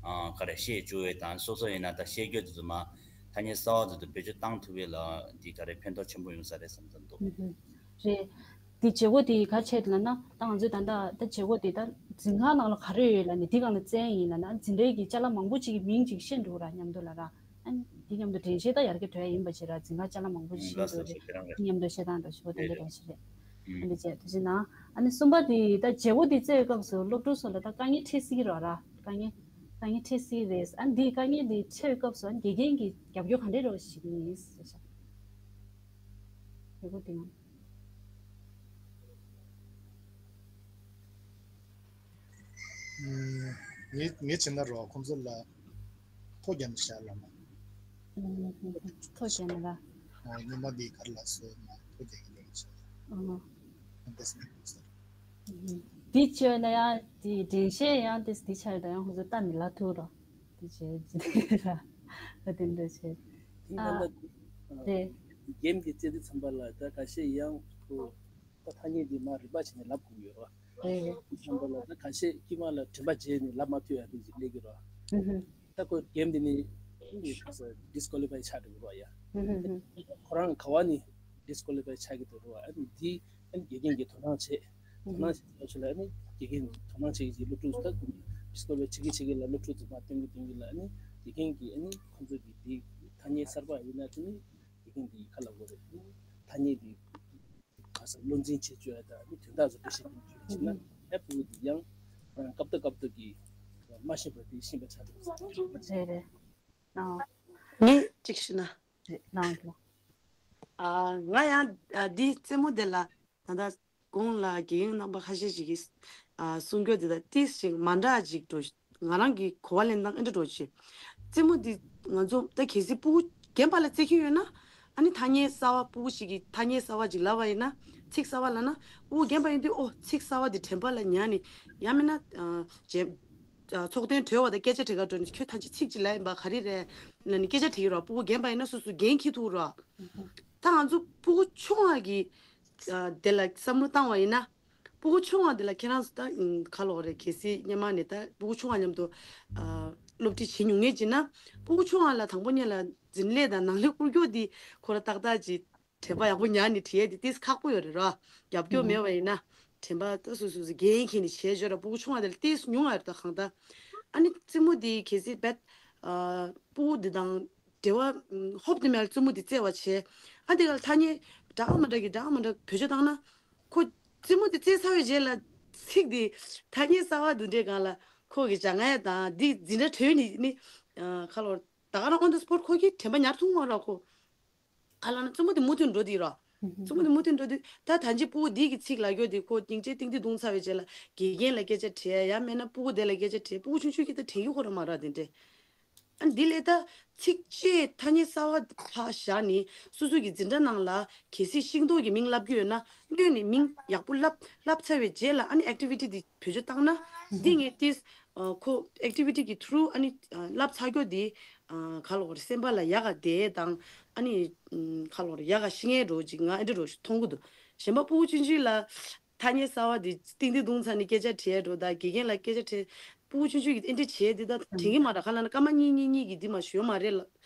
ཨ་ག་རེ་བཤད་བཅུག་ཡས་དང་། སོ་སོ་ཡིན་ན་ད་ཤེས་རྒྱུ་དེ་ཚོ་མར་ཐ་སྙད་གསར་པ་དེ་ཚོ་བེད་སྤྱོད་བཏང་ཐུབ་ཡས་ལ་འདི་ག་རེ་ཕན་ཐོགས་ཆེན་པོ་ཡོང་ས་རེད་བསམ་བསམ་འདུག་ཨུ་ཧུ། རེད། དེ་བྱེད་སྒོ་དེ་ག་རེ་བྱས་ལབ་ན། ད་ང་ཚོས་ད་ལྟ་ད་བྱེད་སྒོ་དེ་ད་འཛིན་ཁང་ནང་ལ་ག་རེ་ཡོད་ལབ་ནས་དེ་སྒང་ལ་བཙལ་ཡིན་ལབ་ན། འཛིན་གྲྭའི་གི་ཅ་ལག་མང་པོ་ཅིག་གི་མིང་ཅིག་ཤེས་འགྲོ་ར། མཉམ་དུ་ལ་ར། ཨ་ནི་དེ་མཉམ་དུ་དྲན་ཤེས་ད་ཡར་རྒྱས་འགྲོ་ཡ་ཡིན་པ་བྱས་ར། འཛིན་ཁང་ཅ་ལག་མང་པོ་ཅིག་ཤེས་འགྲོ་རེད། མཉམ་དུ་བཤད་སྟངས་འདྲ་ཞིག་པོ་དེ་འདྲ་འདྲ་ཞིག་རེད། ཨ་ནི་བྱས་དེ་བཞིན་ན་ཨ་ནི་གསུམ་པ་དེ་ད་བྱེད་སྒོ་དེ་བཙལ་བའི་སྐབས་སུ་སློབ་ཕྲུག་ཚོ་ལ་ད་དཀའ་ངལ་འཕྲད་སྲིད་ར་ར། དཀའ་ངལ་དཀའ་ངལ་འཕྲད་སྲིད་རེད། ཨ་ནི་དེ་དཀའ་ངལ་དེ་འཕྲད་པའི་སྐབས་སུ་ཨ་ནི་དགེ་རྒན་གྱི་རྒྱབ་སྐྱོར་ག་འདྲས་རོགས་ཞིག་ཡིན་ཟེར་ཤག་བྱེད་སྒོ་དེ་ནང་། ངས་ངས་བྱས་ན་རོགས་ཁོང་ཚོ་ལ་ཐོ་རྒྱབ་ནས་བཞག་ལ་མ། ཐོ་རྒྱབ་ནས་ར། སྔོན་མ་འདི་གར་ལ་སོ་མ་ཐོ་རྒྱབ་ཀྱི་ལས་བྱས། འདི་བྱས་ན་ཡང་དེ་དྲན་ཤེས་ཡང་དེ་དེ་ཆ་ཡོད་ད་ཡང་ཁོང་ཚོ་ལྟ་ནས་ལ་ཐུག་རོགས་དེ་བྱས་ཅི་ར་དེ་འདྲ་བྱས། དེ་རྣམ་པ་དེ་རྒན་གྱི་བཙལ་དུས་ཚན་པ་ལ་ད་ཁ་ཤས་ཡང་ཁོ། ད་ཐ་སྙད་འདི་མར་རིམ་པ་བྱས་ནས་ལབ་དགོས་ཡོད་རེད་བ། རེད་རེད། ཁྱེད་རྣམ་པ་ལ་ད་ཁ་ཤས་དཀྱིལ་མ་ལ་དྲན་པ་བརྗེད་ནས་ལབ་མ་ཐུབ་ཡ་དེ་ཅིག་སླེབས་ཀྱི་རེད་བ། ཧུམ་ཧུམ། ད་ཁོ་གེམ་འདི་ནི་ཁ་སང་ཌིས་ཀོ་ལི་ཕའི་ཆགས་འགྲོ་གི་རེད་བ་ཡ། ཧུམ་ཧུམ་ཧུམ། ཁོ་རང་ག་བ་ནས་ཌིས་ཀོ་ལི་ཕའི་ཆགས་ཀྱི་འདུག་རེད་བ། ཨ་ནི་འདི་ཨ་ནི་དགེ་རྒན་གྱིས་དོ་སྣང་བྱེད། དོ་སྣང་བྱེད་ཚུལ་ལ་ཨ་ནི་དགེ་རྒན་དོ་སྣང་བྱེད་ཀྱི་སློབ་ཕྲུག་ད་ཌིས་ཀོ་ལི་ཕའི་བྱེད་ཀྱི་བྱེད་ཀྱི་ལ་སློབ་ཕྲུག་ཚོ་མར་སྟོན་གྱི་སྟོན་གྱི་ལ་ཨ་ནི་དགེ་རྒན་གྱིས་ཨ་ནི་ཁོང་ཚོ་གི་འདི་ཐ་སྙད་གསར་པ་ཡིན་ན་དེ་ནི་དགེ་རྒན་འདི་ག་ལ་དགོས་རེད། ཐ་སྙད་འདི། ག་ས་བློ་འཛིན་བྱེད་བཅུག་ཡ་དང་མི་དོན་དག་ཚོ་འགྲེལ་བཤད་སྟོན་བཅུག་ཡ་བྱས་ན་ཨེ་ཕྲུ་གུ་འདི་ཡང་རང་སྐབས་ཐོག་སྐབས་ཐོག་གི་མ་ཤེས་པ་དེ་ཤེས་པ་ཆགས་འགྲོ། རེད་རེད། ཨ། ངས་གཅིག་ཞུ་ན། རེད་ལགས་ལགས། ཨ། ང་ཡང་ཨ་འདི་རྩེད་མོ་དེ་ལ་ད་ལྟ་གོང་ལ་དགེ་རྒན་རྣམ་པ་ཁ་ཤས་ཤིག་གིས་ཨ་གསུང་རྒྱུ་དེ་དང་ཏིས་ཞིག་མ་འདྲ་ཅིག་འགྲོ། ང་རང་གི་གོ་བ་ལེན་སྟངས་ཨེ་འདྲ་འགྲོ་ཆེ། རྩེད་མོ་འདི་ང་ཚོ་ད་གལ་སྲིད་ཕྲུ་གུ་རྒན་པ་ལ་རྩེད་ཀྱི་ཡོད་ན། ཨ་ནི་ཐ་སྙད་གསར་བ་ཕྲུ་གུ་ཞིག་གིས་ཐ་སྙད་གསར་བ་ཅིག་ལབ་པ་ཡིན་ན། ཚིག་གསར་བ་ལབ་ན་ཕྲུ་གུ་རྒན་པ་ཡིན་དུས་ཨོ་ཚིག་གསར་བ་འདི་དྲན་པ་ལ་ཉར་ནས། ཡང་མིན་ན་ཨ་རྗེས་ཨ་ཚོགས་ཐེངས་གྲོལ་བ་དང་སྐད་ཆ་དྲི་ག་འགྲོ་ནས་ཁྱོད་ད་ཅི་ཚིག་ཅིག་ལབ་ཡིན་པ་ག་རེ་རེད་ལབ་ནས་སྐད་ཆ་དྲི་གི་རོགས། ཕྲུ་གུ་རྒན་པ་ཡིན་ན་སོ་སོ་འགན་འཁྱེར་ཐུབ་རོགས། ད་ང་ཚོ་ཕྲུ་གུ་ཆུང་བ་གི་ཨ་དེ་ལ་བསམ་བློ་བཏང་བ་ཡིན་ན། ཕྲུ་གུ་ཆུང་བ་འདི་ལ་ཁྱེད་རང་ཚོ་ད་ཨུམ་ག་ལབ་དགོས་རེད། གལ་སྲིད་སྔོན་མ་ནས་ད་ཕྲུ་གུ་ཆུང་བ་མཉམ་དུ་ཨ་སློབ་ཁྲིད་བྱེད་མྱོང་མཁན་ཅིག་ན། ཕྲུ་གུ་ཆུང་བ་ལ་དང་པོ་ཉིད་ལ་འཛིན་ལས་དང་ནང་ལས་བསྐུར་རྒྱུ་འདི་ཁོ་ར་ཏག་ཏག་ཅིག་དྲན་པ་ཡག་པོ་ཉར་ནས་བྲིས་ཡས་འདི་ཏིས་ཁག་པོ་ཡོད་རེད་ར། རྒྱབ་སྐྱོར་མེད་པ་ཡིན་ན་དྲན་པ་ད་སོ་སོ་སོ་འགན་འཁྱེར་ནས་བྱས་ཞོར་ར། ཕྲུ་གུ་ཆུང་བ་དེ་ལ་ཏིས་ཉུང་བ་རེད་ད་གང་ལྟར། ཨ་ནི་རྩེད་མོ་འདི་གལ་སྲིད་བེད་ཨ་ཕྲུ་གུ་འདི་དང་འབྲེལ་བ་ཧོབ་ཏེ་མེད་ལ་རྩེད་མོ་འདི་རྩེ་བ་བྱས། ཨ་འདི་ག་ལ་ཐ་སྙད་འདྲ་མ་འདྲ་གི་འདྲ་མ་འདྲ་བེད་སྤྱོད་བཏང་ན། ཁོ་རྩེད་མོ་དེ་རྩེ་ཚར་བའི་རྗེས་ལ་ཚིག་དེ་ཐ་སྙད་གསར་བ་དེ་འདྲའི་སྒང་ལ་ཁོ་གི་སྦྱང་ཡ་དང་འདི་འཛིན་གྲྭ་གྲོལ་ནས་ནི་ཨ་ག་ལབ་དགོས་རེད། ད་ག་རང་on the spot ཁོ་གིས་དྲན་པ་ཉར་ཐུབ་མ་རེད་ཁོ། ག་ལབ་ན་རྩེད་མོ་དེ་མུ་མཐུད་འགྲོ་དེ་ར། རྩེད་མོ་དེ་མུ་མཐུད་འགྲོ་དུས་ད་ད་ཅི་ཕྲུ་གུ་འདི་གི་ཚིག་ལབ་རྒྱུ་དེ་ཁོ་སྙིང་རྗེ་ཏིང་ཏིང་བརྡུངས་ཚར་བའི་རྗེས་ལ་དགེ་རྒན་ལ་སྐད་ཆ་དྲིས་ཡ་ཡང་མིན་ན་ཕྲུ་གུ་དེ་ལ་སྐད་ཆ་དྲིས། ཕྲུ་གུ་ཆུང་ཆུང་གིས་ད་དྲན་རྒྱུ་ཁོ་རང་མ་རེད་དེ་འདྲས། ཨ་འདི་ལས་ད་ཚིག་གཅིག་ཐ་སྙད་གསར་བ་ཕར་བཞག་ནས་སོ་སོ་གི་འཛིན་གྲྭ་ནང་ལ་གལ་སྲིད་ཤིང་ཏོག་གི་མིང་ལབ་རྒྱུ་ཡོད་ན་སྔོན་ནས་མིང་ཡག་པོ་ལབ་ལབ་ཚར་བའི་རྗེས་ལ་ཨ་ནི་ཨེག་ཊི་བི་ཊི་འདི་བེད་སྤྱོད་བཏང་ན་འདི་ངས་ཏིས་ཁོ་ཨེག་ཊི་བི་ཊི་གི་ཐུ་རུ་ཨ་ནི་ལབ་ཚར་རྒྱུ་འདི་ག་ལབ་དགོས་རེད། སེམས་པ་ལ་ཡག་ག་བསྡད་དང་ཨ་ནི་ག་ལབ་དགོས་རེད། ཡག་ག་ཤི་ངེས་འགྲོ་ཅིག་ང་ཨེ་འདྲ་འགྲོ་ཞིག་མཐོང་གི་འདུག་གཞན་པ་ཕྲུ་གུ་ཆུང་ཆུང་ལ། ཐ་སྙད་གསར་བ་འདི་ཏིང་ཏིང་བརྡུངས་ཚར་ནས་སྐད་ཆ་དྲིས་འགྲོ་ད་དགེ་རྒན་ལ་སྐད་ཆ་དྲིས། ཕྲུ་གུ་ཆུང་ཆུང་གིས་ཨེ་འདྲ་བྱས་འདི་ད་དྲན་གྱི་མ་རེད། ག་ལབ་ན་སྐར་མ་གཉིས་གཉིས་གཉིས་ཀྱི་འདི་མ་ཞུ་མ་རེད་ལ་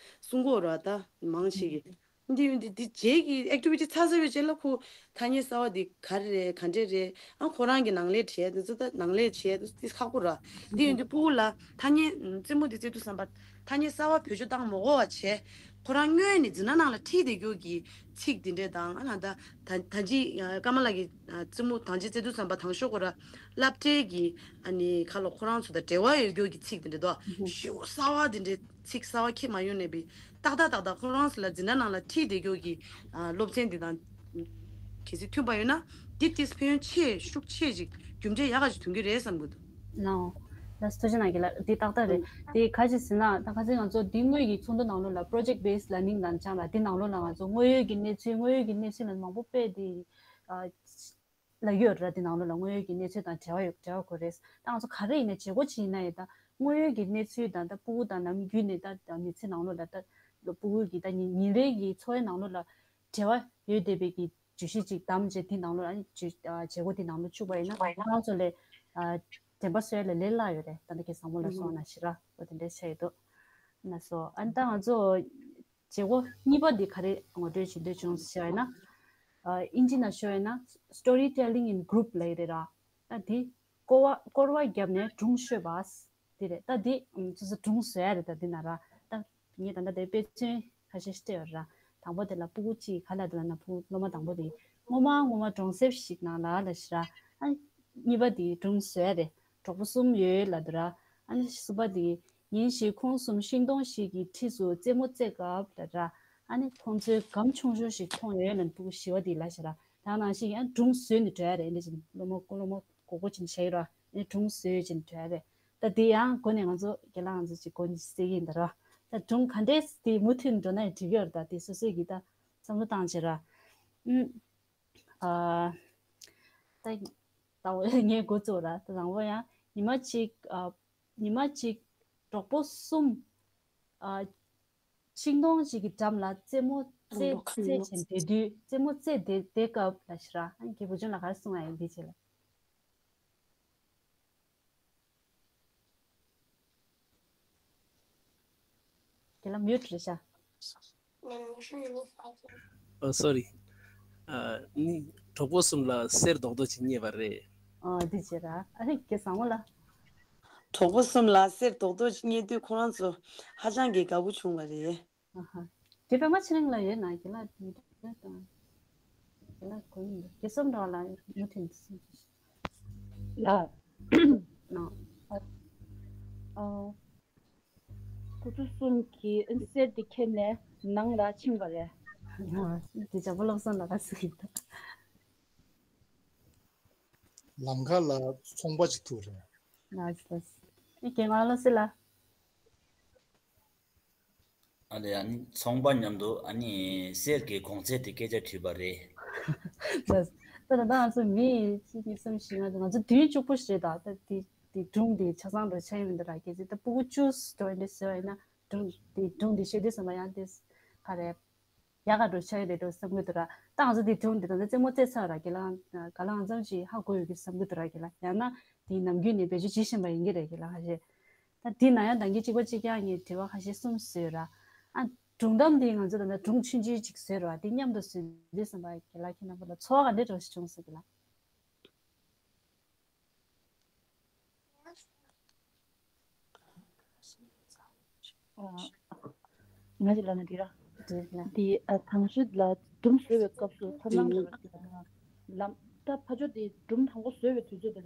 གསུང་གི་ཡོད་རེད་ད་མང་ཆེ་གི། འདི་ཡོད་འདི་འདི་རྗེས་ཀྱི་ཨེག་ཊི་བི་ཊི་ཚར་ཚར་བའི་རྗེས་ལ་ཁོ་ཐ་སྙད་གསར་བ་འདི་ག་རེ་རེད་ག་འདྲས་རེད། ཨ་ཁོ་རང་གི་ནང་ལས་བྲིས་འདི་ཚོ་ད་ནང་ལས་བྲིས་འདི་ཚོ་ཏིས་ཁག་པོ་རེད། འདི་ཡོད་འདི་ཕྲུ་གུ་ལ་ཐ་སྙད་རྩེད་མོ་འདི་རྩེ་དུས་ཙམ་པ། ཐ་སྙད་གསར་བ་བེད་སྤྱོད་བཏང་མ་དགོས་པ་བྱས། ཁོ་རང་སྔོན་ནས་འཛིན་གྲྭ་ནང་ལ་ཁྲིད་བསྡད་རྒྱུ་གི་ཚིག་འདི་འདྲས་དང་ཨ་ན་ད་ད་ད་ཅི་ཀརྨ་ལགས་ཀྱིས་རྩེད་མོ་ཐང་ཅིག་རྩེ་དུས་ཙམ་པ་དང་ཤོག་ཁོ་ར་སློབ་གྲྭའི་གི་ཨ་ནི་ཁ་ལོ་ཁོ་རང་ཚོ་དང་འབྲེལ་བ་ཡོད་རྒྱུ་གི་ཚིག་འདི་འདྲས་དོ་ཞེ་པོ་གསར་བ་འདི་འདྲས་ཚིག་གསར་བ་ཁྱེར་མ་ཡོང་ནས་པའི་ཏག་ཏག་ཏག་ཏག་ཁོ་རང་ཚོ་ལ་འཛིན་གྲྭ་ནང་ལ་ཁྲིད་བསྡད་རྒྱུ་གི་སློབ་ཚན་འདི་དང་གལ་སྲིད་མཐུན་པ་ཡོད་ན་འདི་ཏིས་ཕན་ཡོན་ཆེ་ཤུགས་ཆེ་ཅིག་རྒྱུ་འབྲས་ཡག་ག་ཅིག་ཐོན་གྱི་རེད་བསམ་གི་འདུག་ལའོ། ལ་སྟོ་ཅི་ན་གི་ལ་དེ་ཏག་ཏག་རེད། དེ་ག་ཅི་ཟེར་ན་ད་ག་ཚོད་ང་ཚོ་དེ་དངོས་ཀྱི་ཚོགས་འདུ་ནང་ལོགས་ལ་project based learning ལབ་ཅང་ལ་དེ་ནང་ལོགས་ལ་ང་ཚོ་དངོས་ཡོད་ཀྱི་གནས་ཚུལ་དངོས་ཡོད་ཀྱི་གནས་ཚུལ་ལ་མང་པོ་དཔེ་དེ་ལ་ཡོད་ར། དེ་ནང་ལོགས་ལ་དངོས་ཡོད་ཀྱི་གནས་ཚུལ་དང་འབྲེལ་བ་ཡོད་འབྲེལ་བ་དགོས་རེད། ད་ང་ཚོ་ག་རེ་ཡིན་ན་བྱེད་སྒོ་ཅི་ཡིན་ན་ཡང་ད་དངོས་ཡོད་ཀྱི་གནས་ཚུལ་དང་ད་ཕྲུ་གུ་དང་ནམ་རྒྱུན་ནས་ད་མི་ཚེ་ནང་ལོགས་ལ་ད་ཕྲུ་གུ་གི་ད་ཉིན་ཉིན་རེ་གི་འཚོ་བའི་ནང་ལོགས་ལ་འབྲེལ་བ་ཡོད་བསྡད་པའི་གི་བརྗོད་གཞི་ཅིག་བདམས་རྗེས་དེ་ནང་ལོགས་ཨ་ནི་བརྗོད་ཨ་བྱེད་སྒོ་དེ་ནང་ལོགས་བཅུག་པ་ཡིན་ན་ཁོ་རང་ཚོ་ལས་ཨ་དྲན་པ་གསོ་ཡ་ལ་ལས་སླ་ཡོད་རེད། ད་ལྟ་ཁྱེད་བཟང་མོ་ལ་སོང་ན་ཞི་ར་འོ་དེ་འདྲ་བྱས་ཡོད་འདུག་ན་སོ་ཨ་ནི་ད་ང་ཚོ་བྱེད་སྒོ་གཉིས་པ་འདི་ག་རེ་ངོ་སྤྲོད་བྱེད་འདོད་བྱུང་ཟེར་བ་ཡིན་ན། ཨ་ཨིན་ཇི་ནང་ཤོད་ཡོད་ན་story telling in group ལབ་ཡོད་རེད་ར། ད་དེ་སྐོར་བ་སྐོར་བ་བརྒྱབ་ནས་སྒྲུང་ཤོད་པ། དེ་རེད། ད་དེ་ཨམ་སོ་སོ་སྒྲུང་བཟོ་ཡ་རེད། ད་དེ་ན་ར་ད་ངས་ད་ལྟ་དེ་དཔེ་མཚོན་ཁ་ཤས་ཤིག་སྤྲད་ཡོད་ར། དང་པོ་དེ་ལ་སྤུ་གུ་གཅིག་ག་ལ་དེ་ལ་ན་སྤུ་གུ་སློབ་མ་དང་པོ་དེ་སྔོན་མ་སྔོན་མ་གྲོང་གསེབ་ཞིག་ནང་ལ་ལ་ཞིག་ར། ཨ་གཉིས་པ་དེ་སྒྲུང་བཟོ་ཡ་རེད། གྲོགས་པོ་གསུམ་ཡོད་ལབ་འདུག་ར། ཨ་ནི་གསུམ་པ་དེ་ཉིན་ཞིག་ཁོང་གསུམ་ཤིང་སྡོང་ཞིག་གི་འཁྲིས་སུ་རྩེད་མོ་རྩེ་སྐབས་ལབ་ར། ཨ་ནི་ཁོང་ཚོའི་སྒམ་ཆུང་ཆུང་ཞིག་མཐོང་ཡོད་ལབ་སྤུ་གུ་བཞི་པ་དེ་ལ་ཞིག་ར། ད་ནང་བཞིན་ཡང་སྒྲུང་བཟོས་ནས་འགྲོ་ཡ་རེད། འདི་བཞིན་སློབ་མ་སློབ་མ་མགོ་སྐོར་བྱས་ནས་བཞག་ཡོད་ར། ཨ་ནི་སྒྲུང་བཟོས་བྱས་ནས་འགྲོ་ཡ་རེད། ད་དེ་ཡང་འགོ་ནས་ང་ཚོ་རྒན་ལགས་ང་ཚོ་ཅིག་འགོ་ནས་གསལ་གྱི་ཡིན་ད་ར། ད་སྒྲུང་ག་འདྲས་དེ་མུ་མཐུད་འགྲོ་ན་ཡང་འགྲིག་གི་ཡོད་རེད། ད་དེ་སོ་སོས་ཀྱིས་ད་བསམ་བློ་བཏང་བྱས་ར། ཨུམ། ཨ། ད་ད་འོ་ངས་འགོ་བཙུགས་ར། ད་དང་པོ་ཡང་ཉི་མ་གཅིག་ཨ། ཉི་མ་གཅིག་གྲོགས་པོ་གསུམ་ཨ། ཤིང་སྡོང་ཞིག་གི་འགྲམ་ལ་རྩེད་མོ་རྩེ་རྩེ་བྱས་བསྡད་དུས་རྩེད་མོ་རྩེ་བསྡད་བསྡད་སྐབས་ལ་ཞིག་ར། ཨ་རྒན་བུ་ཆུང་ལགས་ག་རེ་གསུང་ཡ་ཡིན་འདི་བྱས་ལ། རྒན་ལགས་མིའུ་ཊི་རེད་ཤག་ཨ་སོ་རི། ཨ་ནི་གྲོགས་པོ་གསུམ་ལ་གསེར་རྡོག་རྡོག་ཅིག་རྙེད་པ་རེད། ཨ་འདི་བྱས་ར། ཨ་ནི་རྒན་བཟང་མོ་ལ། གྲོགས་པོ་གསུམ་ལ་གསེར་རྡོག་རྡོག་ཅིག་རྙེད་དུས་ཁོ་རང་ཚོ་ཧ་ཅང་གི་དགའ་པོ་བྱུང་བ་རེད། ཨ་ཧ། དེ་པད་མ་ཚེ་རིང་ལ་ཡོད་ན་རྒན་ལགས་དེ་འདྲ་དང་། རྒན་ལགས་གོ་ཡིན་འདུག་རྒན་བསམ་འགྲོ་ལ་མུ་མཐུད་ནས་གསུངས་ཤིག་ལགས། ནོ། ཨ། ཁོ་ཚོ་གསུམ་གྱིས་གསེར་དེ་ཁྱེར་ནས་ནང་ལ་ཕྱིན་པ་རེད། ཨ། དེ་ཇམ་པོ་བློ་བཟང་ལགས་ཀྱིས་ཟེར་གྱི་འདུག་ལམ་ཁ་ལ་ཚོང་པ་ཅིག་ཐུག་རེད། ལགས་ལགས། ཨེ་རྒན་ང་ལ་སི་ལ། ཨ་ལས་ཨ་ནི་ཚོང་པ་མཉམ་དུ་ཨ་ནི་གསེར་གྱི་གོང་ཚད་དེ་སྐད་ཆ་དྲིས་པ་རེད། ལགས། ད་ད་ང་ཚོ་མི་གཅིག་གཉིས་གསུམ་བཞི་ལྔ་དང་ང་ཚོ་དུས་གཅིག་པོ་ཞིག་རེད། ད་ད་དེ་དེ་སྒྲུང་དེ་ཆ་ཚང་འགྲོ་ཆ་ཡིན་མི་འདུག་ར། གལ་སྲིད་ད་སྤུ་གུ་བཅུ་འགྲོ་ཡིན་འདྲ་ཟེར་བ་ཡིན་ན་སྒྲུང་དེ་སྒྲུང་དེ་ཤོད་དུས་ཙམ་པ་ཡང་དེ་ག་རེ། ཡག་ག་འགྲོ་ཆ་ཡོད་རེད་འགྲོ་བསམ་གྱི་འདུག་ར། ད་ང་ཚོ་འདི་སྒྲུང་འདི་ད་ལྟ་རྩེད་མོ་རྩེ་ཚར་ར། ག་ལ་ག་ལ་ང་ཚོ་ཞིག་ཧ་གོ་ཡོད་ཀྱི་བསམ་གྱི་འདུག་ར། ག་ལ་ཡང་ན་དེ་ནམ་རྒྱུན་ནས་བེད་སྤྱོད་བྱེད་བཞིན་པ་ཡིན་གྱི་རེད། ག་ལ་ཁ་ཤས་ད་འདི་ན་ཡང་ད་གིན་གཅིག་པ་གཅིག་རྐྱང་ངས་དྲི་བ་ཁ་ཤས་གསུམ་བཟོས་ར། ཨ་སྒྲུང་གཏམ་འདི་ང་ཚོ་ད་ལྟ་སྒྲུང་ཆུང་ཆུང་ཅིག་བཟོས་ར། འདི་མཉམ་དུ་བཟོས་འདི་བསམ་པ་ག་ལ་ཁྱེད་རྣམ་པ་ལ་ཚོར་བ་ག་འདྲ་འདྲ་བོ་ཞིག་བྱུང་སོང་ག་ལ། ང་ཅིག་ལབ་ན་འགྲིག་ར། འགྲིག་ལ། འདི་ཨ་ཐང་ཤུད་ལ་སྒྲུང་བཟོ་བའི་སྐབས་སུ་ཐབས་ལམ་འདྲ་བ་ཞིག་ལམ་ད་ཕ་ཆོས་དེ་སྒྲུང་དང་པོ་བཟོ་བའི་དུས་ཚོད་དེ་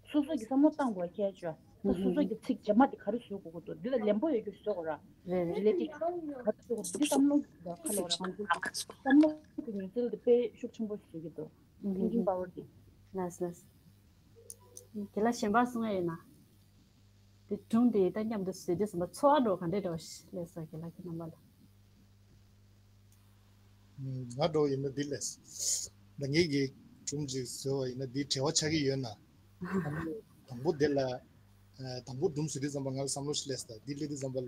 སོ་སོ་གི་བསམ་བློ་བཏང་དགོས་ཁྱད་ཆོས། ད་སོ་སོ་གི་ཚིག་རྗེས་མ་དེ་ག་རེ་བཟོ་དགོས་ཀྱི་འདུག་འདི་ལ་ལན་པོ་ཡོད་རྒྱུ་བཟོ་དགོས་ར། རེད་རེད། ལས་དེ་ག་རེ་བཟོ་དགོས་འདི་བསམ་བློ་གི་ཁ་ལོ་ར། ང་ཚོའི་བསམ་བློ་གི་ངོས་འཛིན་དེ་དཔེ་ཤུགས་ཆེན་པོ་ཞིག་བཟོ་གི་འདུག་ཐིང་ཀིང་པ་ཝར་དེ། ལགས་ལགས། དེ་ལ་གཞན་པ་གསུང་ཡ་ཡོད་ན། དེ་སྒྲུང་དེ་ད་མཉམ་དུ་བཟོས་དུས་ཙམ་པ་ཚོར་བ་འདྲ་བོ་ག་འདྲ་འདྲ་བོ་ཞིག་སླེབས་སོང་། རྒན་ལགས་ཁྱེད་རྣམ་པ་ལ། ང་འདྲ་བོ་ཡིན་ན་འདི་ལས། ད་ངེད་ཀྱིས་སྒྲུང་ཅིག་བཟོས་པ་ཡིན་ན་འདི་འབྲེལ་བ་ཆགས་ཀྱི་ཡོད་ན། དང་པོ་དེ་ལ། དང་པོ་སྒྲུང་བཟོས་དུས་ཙམ་པ་ང་ལ་བསམ་བློ་ཞིག་སླེབས་སོང་། འདི་སླེབས་དུས་ཙམ་པ་ལ་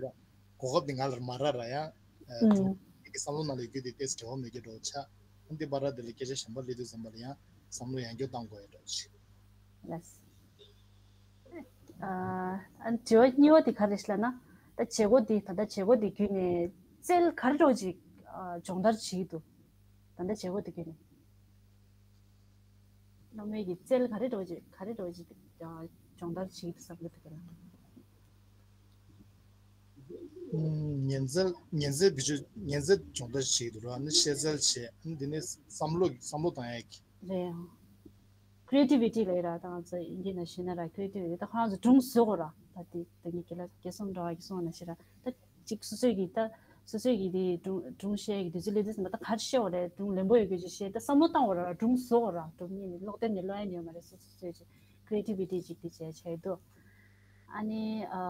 གོ་སྐབས་དེ་ང་ལ་མ་རག་ར་ཡང་། སྒྲུང་ངེད་ཀྱི་བསམ་བློ་ནང་ལ་ཡོད་རྒྱུ་དེ་ཏོག་ཙམ་འབྲེལ་བ་མེད་རྒྱུ་འདྲ་བོ་ཆགས། འདི་བར་དེ་ལ་སྐད་ཆ་གཞན་པ་སླེབས་དུས་ཙམ་པ་ལ་ཡང་བསམ་བློ་ཡང་བསྐྱར་བཏང་དགོས་ཡ་འདྲ་བོ་ཞིག་ལགས། ཨ་དྲི་བ་གཉིས་པ་དེ་ག་རེ་ཞིག་ལབ་ན། ད་བྱེད་སྒོ་འདི་ད་ལྟ་བྱེད་སྒོ་འདི་བརྒྱུད་ནས་རྩལ་ག་རེ་འདྲ་བོ་ཅིག་ཨ་སྦྱོང་བརྡར་བྱེད་ཀྱི་འདུག་ད་ལྟ་བྱེད་སྒོ་འདི་བརྒྱུད་ནས་སློབ་མའི་གི་རྩལ་ག་རེ་འདྲ་བོ་ཅིག་ག་རེ་འདྲ་བོ་ཅིག་ཨ་སྦྱོང་བརྡར་བྱེད་ཀྱི་འདུག་བསམ་གྱི་འདུག་ག་ལ། ཉན་རྩལ་ཉན་རྩལ་བེད་སྤྱོད་ཉན་རྩལ་སྦྱོང་བརྡར་བྱེད་ཀྱི་འདུག་ར། ཨ་ནི་ཤེས་རྩལ་བྱེད། ཨ་ནི་འདི་ནས་བསམ་བློ་བསམ་བློ་བཏང་ཡ་གི། རེད་ཡང་། creativity ལབ་ཡ་ར། ད་ང་ཚོ་དབྱིན་ཇི་ནང་ཞུས་ན་ར་creativity ད་ཁོ་རང་ཚོ་སྒྲུང་བཟོ་དགོས་ར། ད་དེ་ད་ངས་རྒན་ལགས་རྒན་བསམ་འགྲོ་བ་གི་གསུང་བ་ནང་བཞིན་ར། ད་གཅིག་སོ་སོའི་གི་ད་སོ་སོའི་གི་དེ་སྒྲུང་སྒྲུང་བཤད་ཀྱི་དུས་ཚོད་སླེབས་དུས་ཙམ་པ་ད་ག་རེ་བཤད་དགོས་རེད། སྒྲུང་ལེན་པོ་ཡོད་དགོས་ཅིག་བཤད། ད་བསམ་བློ་བཏང་དགོས་ར། སྒྲུང་བཟོ་དགོས་ར། སྒྲུང་ཉིད་ནས་ཀློག་དེབ་ནས་ཀློག་ཡ་ཉོས་མ་རེད། སོ་སོ་སོའི་ཅིག་creativity ཅིག་དེ་བྱས་བྱས་འདུག་ཨ་ནི་ཨ་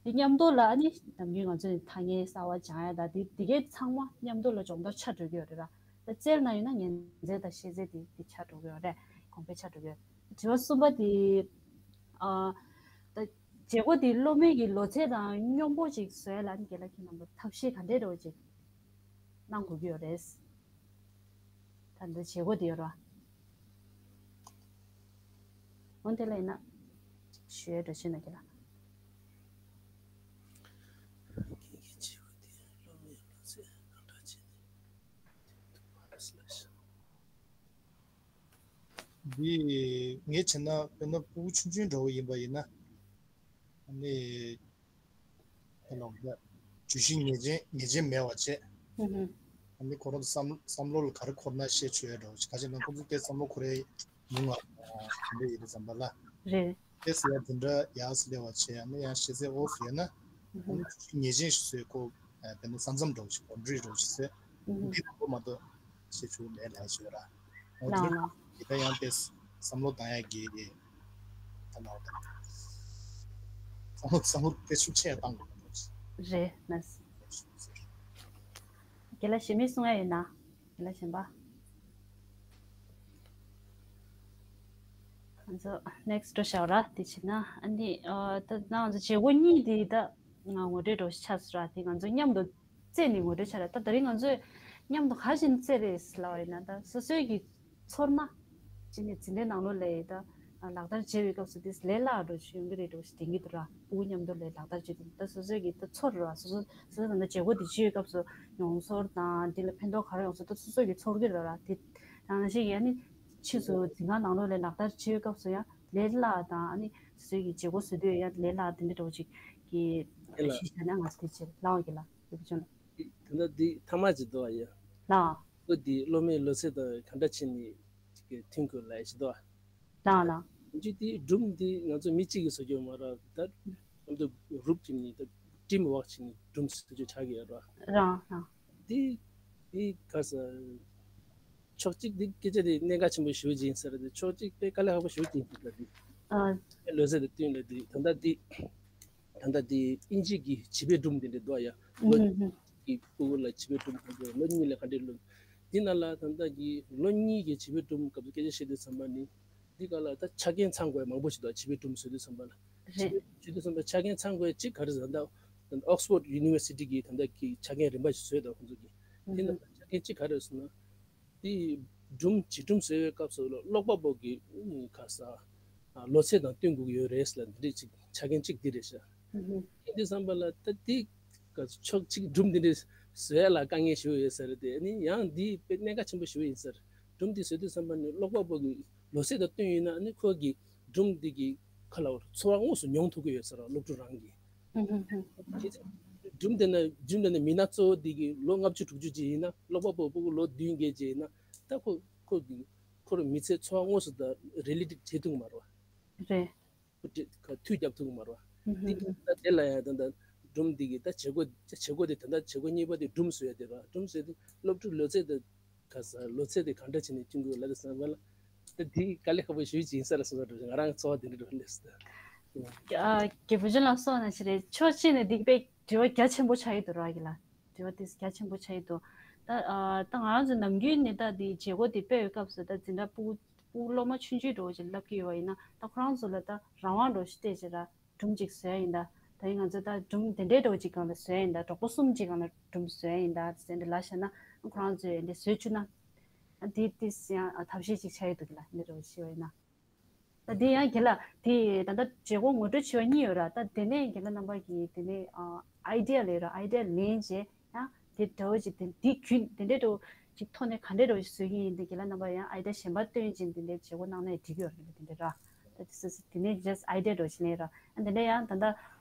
འདི་མཉམ་དུ་ལ་ཨ་ནི་ནམ་རྒྱུན་ང་ཚོ་ནི་ཐ་སྙད་གསར་བ་སྦྱང་ཡ་ད་འདི་འདི་གའི་ཚང་མ་མཉམ་དུ་ལ་སྦྱོང་བརྡར་ཆགས་འགྲོ་གི་ཡོད་རེད་ར། ད་རྩལ་ན་ཡོད་ན་ཉན་རྩལ་དང་ཤེས་རྩལ་འདི་འདི་ཆགས་འགྲོ་གི་ཡོད་རེད། གོང་འཕེལ་ཆགས་འགྲོ་གི་ཡོད། དྲི་བ་གསུམ་པ་འདི་ཨ་ད་བྱེད་སྒོ་འདི་སློབ་མའི་གི་ལོ་ཚད་དང་སྙོམས་པོ་ཅིག་བཟོ་ཡ་ལ་ཨ་ནི་རྒན་ལགས་ཁྱེད་རྣམ་པ་ཐབས་ཤེས་ག་འདྲས་འདྲ་བོ་ཅིག་གནང་དགོས་ཀྱི་ཡོད་རེད། ད་འདི་བྱེད་སྒོ་དེ་ཡོད་ར། འོན་ཏེ་ལ་ཡིན་ན་ཞུ་ཡ་འགྲོ་ཆེ་ན་གི་ལ། ཁྱེད་ཀྱི་བྱེད་སྒོ་དེ་སློབ་མའི་ལོ་ཚད་གང་འདྲ་བྱས་ནས་ཐུབ་པ་རེད་ལ་ཤ། དེ་ངས་བྱས་ན་དཔེར་ན་ཕྲུ་གུ་ཆུང་ཆུང་འདྲ་བོ་ཡིན་པ་ཡིན་ན། ཨ་ནི། ཨ་ནི། བརྗོད་གཞི་ངེས་ཅན་ངེས་ཅན་མེད་པ་བྱས། ཨ་ནི་ཁོ་རང་བསམ་བསམ་བློ་ལ་ག་རེ་འཁོར་ན་བཤད་ཆོག་ཡ་འདྲ་བོ་ཞིག་ག་ཅི་ན་ཁོ་ཚོ་དེ་བསམ་བློ་འཁོར་ཡ་ཉུང་བ་དེ་འདྲ་ཡིན་པ་ཙམ་པ་ལ། རེད། དེ་ཟེར་ཡ་འདི་འདྲ་ཡག་སེ་སླེབས་པ་བྱས། ཨ་ནི་ཡང་ཤེས་ཚད་འོག་སུ་ཡོད་ན། ཨ་ནི་ངེས་ཅན་ཞིག་བཟོས་ཁོ། དཔེར་ན་ས་མཚམས་འདྲ་བོ་ཞིག་གོམ་འགྲོས་འདྲ་བོ་ཞིག་བཟོས། འདི་དང་པོ་མ་གཏོགས་བྱེད་ཆོག་མེད་ལབ་ཞུ་ར། འོ་དེ་ལ་ལ། འདི་ལྟ་ཡང་དེ་བསམ་བློ་བཏང་ཡ་གི་ད་ལ་བསམ་བློ་བསམ་བློ་དེ་ཤུགས་ཆེ་བཏང་དགོས་པ་རེད། མ་རྒན་ལགས་གཞན་མི་གསུང་ཡ་ཡོད་ན། རྒན་ལགས་གཞན་པ། ང་ཚོ་next་འགྲོ་བཞག་ར། དེ་བྱས་ན་ཨ་ནི་ཨ་ད་ང་ཚོ་བྱེད་སྒོ་གཉིས་དེ་ད་ང་ངོ་སྤྲོད་འགྲོ་ཆགས་སོང་ར། དེ་ང་ཚོ་མཉམ་དུ་རྩེ་ནས་ངོ་སྤྲོད་བྱ་ར། ད་ད་རིང་ང་ཚོས་མཉམ་དུ་ག་བྱས་ནས་རྩེ་རེད་ལབ་པ་ཡིན་ན། ད་སོ་སོའི་གི་ཚོར་སྣང་བྱས་ནས་འཛིན་གྲྭའི་ནང་ལོགས་ལ་ད་ལག་བསྟར་བྱེད་པའི་སྐབས་སུ་དེ་ལས་སླ་བ་འདྲ་ཞིག་ཡོང་གི་རེད་འདྲ་ཞིག་དྲན་གྱི་འདུག་ར། ཕྲུ་གུ་མཉམ་དུ་ལས་ལག་བསྟར་བྱེད་དུས་ད་སོ་སོའི་གི་ད་ཚོར་ར། སོ་སོ་སོ་སོ་ད་ལྟ་བྱེད་སྒོ་དེ་བྱེད་པའི་སྐབས་སུ་མྱོང་ཚོར་དང་དེ་ལ་ཕན་ཐོགས་ག་རེ་ཡོང་ཚོད་ད་སོ་སོ་གི་ཚོར་གྱི་རེད་ར། དེ་ད་ནང་བཞིན་ཡང་ནི་ཕྱིས་སུ་འཛིན་གྲྭ་ནང་ལོགས་ལས་ལག་བསྟར་བྱེད་པའི་སྐབས་སུ་ཡང་ལས་སླ་དང་ཨ་ནི་སོ་སོའི་གི་བྱེད་སྒོ་བཟོ་དུས་ཡང་ལས་སླ་དེ་འདྲ་འདྲ་བོ་ཅིག་གི་དེ་ལ་ཤེས་བྱ་ན་ང་ཚོ་དེ་བྱེད་ལའོ་གི་ལ་ཡོད་པ་བྱུང་། དེ་འདྲ་འདི་ཐ་མ་ཅིག་འདུག་ཨ་ཡ། ལའོ། ཁོ་འདི་སློབ་མའི་ལོ་ཚད་དང་ག་འདྲ་བྱས་ནས་ཅིག་གི་མཐུན་དགོས་ལ་ཡ་ཞིག་འདུག་ཨ། ལའོ་ལའོ། འཇུ་དེ་སྒྲུང་འདི་ང་ཚོ་མི་གཅིག་གིས་བཟོ་རྒྱུ་མ་རེད་ད། ཨ་མདོ་རུབ་ཅིག་ནི་ད་ཊིམ་ཝོག་བྱས་ནས་སྒྲུང་བཟོ་རྒྱུ་ཆགས་ཀྱི་ཡོད་རེད། རང་རང་། འདི་འདི་ག་ས། ཕྱོགས་གཅིག་འདི་སྐད་ཆ་དེ་གནད་འགག་ཆེན་པོ་ཞེ་པོ་ཅིག་ཡིན་ས་རེད་དེ། ཕྱོགས་གཅིག་དཔེ་དཀའ་ལས་ཁག་པོ་ཞེ་པོ་ཅིག་ཡིན་ས་རེད་དེ། ཨ། ལོ་ཚད་དང་བསྟུན་ལ་དེ་ད་ལྟ་འདི། ད་ལྟ་འདི་དབྱིན་ཇི་གི་བྱིས་པའི་སྒྲུང་དེ་འདྲ་འདུག་ཡ། ལོ་ཨུ་ཧུ། གི་ཕྲུ་གུ་ལ་བྱིས་པའི་སྒྲུང་ག་འདྲ། ལོ་གཉིས་ལ་ག་འདྲ་ལོ། འདི་ནང་ལ་ད་ལྟ་གི་ལོ་གཉིས་ཀྱི་བྱིས་པའི་སྒྲུང་སྐབས་སུ་སྐད་ཆ་བཤད་དུས་ཙམ་པ་ནི། འདི་ག་ལ་ད་ཆ་རྐྱེན་ཚང་དགོས་མང་པོ་ཞིག་འདུག་བྱིས་པའི་སྒྲུང་བཟོ་དུས་ཙམ་པ་ལ། བྱིས་རེད། པའི་བཟོ་དུས་ཙམ་པ་ཆ་རྐྱེན་ཚང་དགོས་གཅིག་ག་རེ་ཟེར་ན་ད། Oxford University་གི་ད་ལྟ་གི་ཆ་རྐྱེན་རིམ་པ་ཞིག་བཟོས་འདུག་ཁོང་ཚོ་གི། ཨུ་འདི་ཧུ། ནང་ལ་ཆ་རྐྱེན་གཅིག་ག་རེ་ཟེར་ན། དེ་སྒྲུང་བྱིས་སྒྲུང་བཟོ་བའི་སྐབས་སུ་ཀློག་པ་པོ་གི་ག་ས། ལོ་ཚད་དང་བསྟུན་དགོས་ཀྱི་ཡོད་རེད་ལ་འདི་འདྲས་ཅིག་ཆ་རྐྱེན་གཅིག་འདི་རེད་ཤག་ཨུ་ཧུ། ཡིན་དུས་ཙམ་པ་ལ་ད་འདི་ག་ཕྱོགས་གཅིག་སྒྲུང་འདི་འདྲས་བཟོ་ཡ་ལ་དཀའ་ངལ་ཞེ་པོ་ཡོད་ས་རེད་དེ། ཨ་ནི་ཡང་འདི་དཔེ་གནད་འགག་ཆེན་པོ་ཞེ་པོ་ཡིན་ས་རེད། སྒྲུང་འདི་བཟོ་དུས་ཙམ་པ་ནི་ཀློག་པ་པོ་གི་ལོ་ཚད་དང་བསྟུན་ཡིན་ན་ཨ་ནི་ཁོ་གི་སྒྲུང་འདི་གི་ཁ་ལ་ཚོར་བ་དངོས་སུ་མྱོང་ཐུབ་ཀྱི་ཡོད་ས་རེད་སློབ་ཕྲུག་རང་གིས། སྒྲུང་དེ་ན་སྒྲུང་དེ་ན་མི་སྣ་གཙོ་བོ་དེ་གི་ལོ་ལྔ་བཅུ་དྲུག་ཅུ་ཅིག་ཡིན་ན་ཀློག་པ་པོ་ཕྲུ་གུ་ལོ་བདུན་བརྒྱད་ཅིག་ཡིན་ན་ད་ཁོ་ཁོ་གི་ཁོར་མི་ཚེ་འཚོ་བ་དངོས་སུ་ད་རི་ལེ་ཊི་བྱེད་ཐུབ་ཀྱི་མ་རེད་བ། རེད། ཁོ་དེ་ཁ་མཐུད་རྒྱབ་ཐུབ་ཀྱི་མ་རེད་བ། འདི་ད་དེ་ལ་ཡང་ད་ད་སྒྲུང་འདི་གི་ད་བྱེད་སྒོ་བྱེད་སྒོ་དེ་ད་ད་བྱེད་སྒོ་གཉིས་པ་དེ་སྒྲུང་བཟོ་ཡ་དེ་རེད་བ། སྒྲུང་བཟོ་ཡ་དེ་སློབ་ཕྲུག་ལོ་ཚད་དེ་ག་ས་ལོ་ཚད་དེ་ག་འདྲ་བྱས་ནས་བསྟུན་དགོས་ལབ་དུས་ཙམ་པ་ལ། ད་དེ་དཀའ་ལས་ཁག་པོ་ཞེ་པོ་ཅིག་ཡིན་ས་རེད་བསམ་པ་འདྲ་ང་རང་ཚོར་བ་དེ་འདྲ་འདྲ་སླེབས་སོང་། ཨ། རྒྱལ་པོ་ཇོན་ལགས་སོགས་ན་ཞིག་རེད། ཕྱོགས་གཅིག་ནས་འདི་དཔེ་དྲི་བ་རྒྱ་ཆེན་པོ་ཆགས་ཀྱི་འདུག་ར་གི་ལ། དྲི་བ་དེ་རྒྱ་ཆེན་པོ་ཆགས་ཀྱི་འདུག་ད་ཨ་ད་ང་རང་ཚོ་ནམ་རྒྱུན་ནས་ད་འདི་བྱེད་སྒོ་དེ་སྤེལ་བའི་སྐབས་སུ་ད་འཛིན་གྲྭ་ཕྲུ་གུ་ཕྲུ་གུ་སློབ་མ་ཆུང་ཆུང་འདྲ་བོ་ཅིག་བསླབ་ཀྱི་ཡོད་པ་ཡིན་ན་ད་ཁོ་རང་ཚོ་ལ་ད་རང་དབང་འདྲ་བོ་ཞིག་སྤྲད་བྱས་ར། སྒྲུང་གཅིག་བཟོ་ཡ་ཡིན་ད། ད་ཡིན་ང་ཚོ་ད་སྒྲུང་དེ་འདྲའི་འདྲ་བོ་ཅིག་སྒང་ལ་བཟོ་ཡ་ཡིན་ད། གྲོགས་པོ་གསུམ་ཅིག་སྒང་ལ་སྒྲུང་བཟོ་ཡ་ཡིན་ད་ཟེར་འདི་ལབ་བཞག་ན་ཁོ་རང་ཚོས་འདི་བཟོས་བཅུག་ན། ཨ་འདི་ཏིས་ཡང་ཨ་ཐབས་ཤེས་ཅིག་ཆགས་ཡོད་འདུག་གི་ལ་འདི་འདྲ་བོ་ཞིག་ཡོད་ཡིན་ན། ད་འདི་ཡང་རྒན་ལགས་འདི་ད་ལྟ་བྱེད་སྒོ་ངོ་སྤྲོད་བྱས་པ་གཉིས་ཡོད་ར། ད་དེ་ནས་རྒན་ལགས་རྣམ་པ་གིས་དེ་ནས་ཨ་ཨའི་ཌི་ཡ་ལས་ར་ཨའི་ཌི་ཡ་ལེན་བྱས་ཡང་དེ་འདྲ་བོ་ཅིག་དེ་འདི་རྒྱུན་དེ་འདྲའི་འདྲ་བོ་ཅིག་ཐོག་ནས་ག་འདྲའི་འདྲ་བོ་ཞིག་བཟོ་གི་ཡིན་དེ་རྒན་ལགས་རྣམ་པ་ཡང་ཨའི་ཌི་ཡ་གཞན་པ་བཏོན་བྱས་དེ་འདྲའི་བྱེད་སྒོ་གནང་ན་ཡང་འགྲིག་གི་ཡོད་རེད། དེ་འདྲ་ར་ད་དེ་སོ་སོ་དེ་ནས་just idea་འདྲ་བོ་ཞིག་ལེན་ར། ཨ་དེ་འདྲ་ཡང་ད་ལྟ་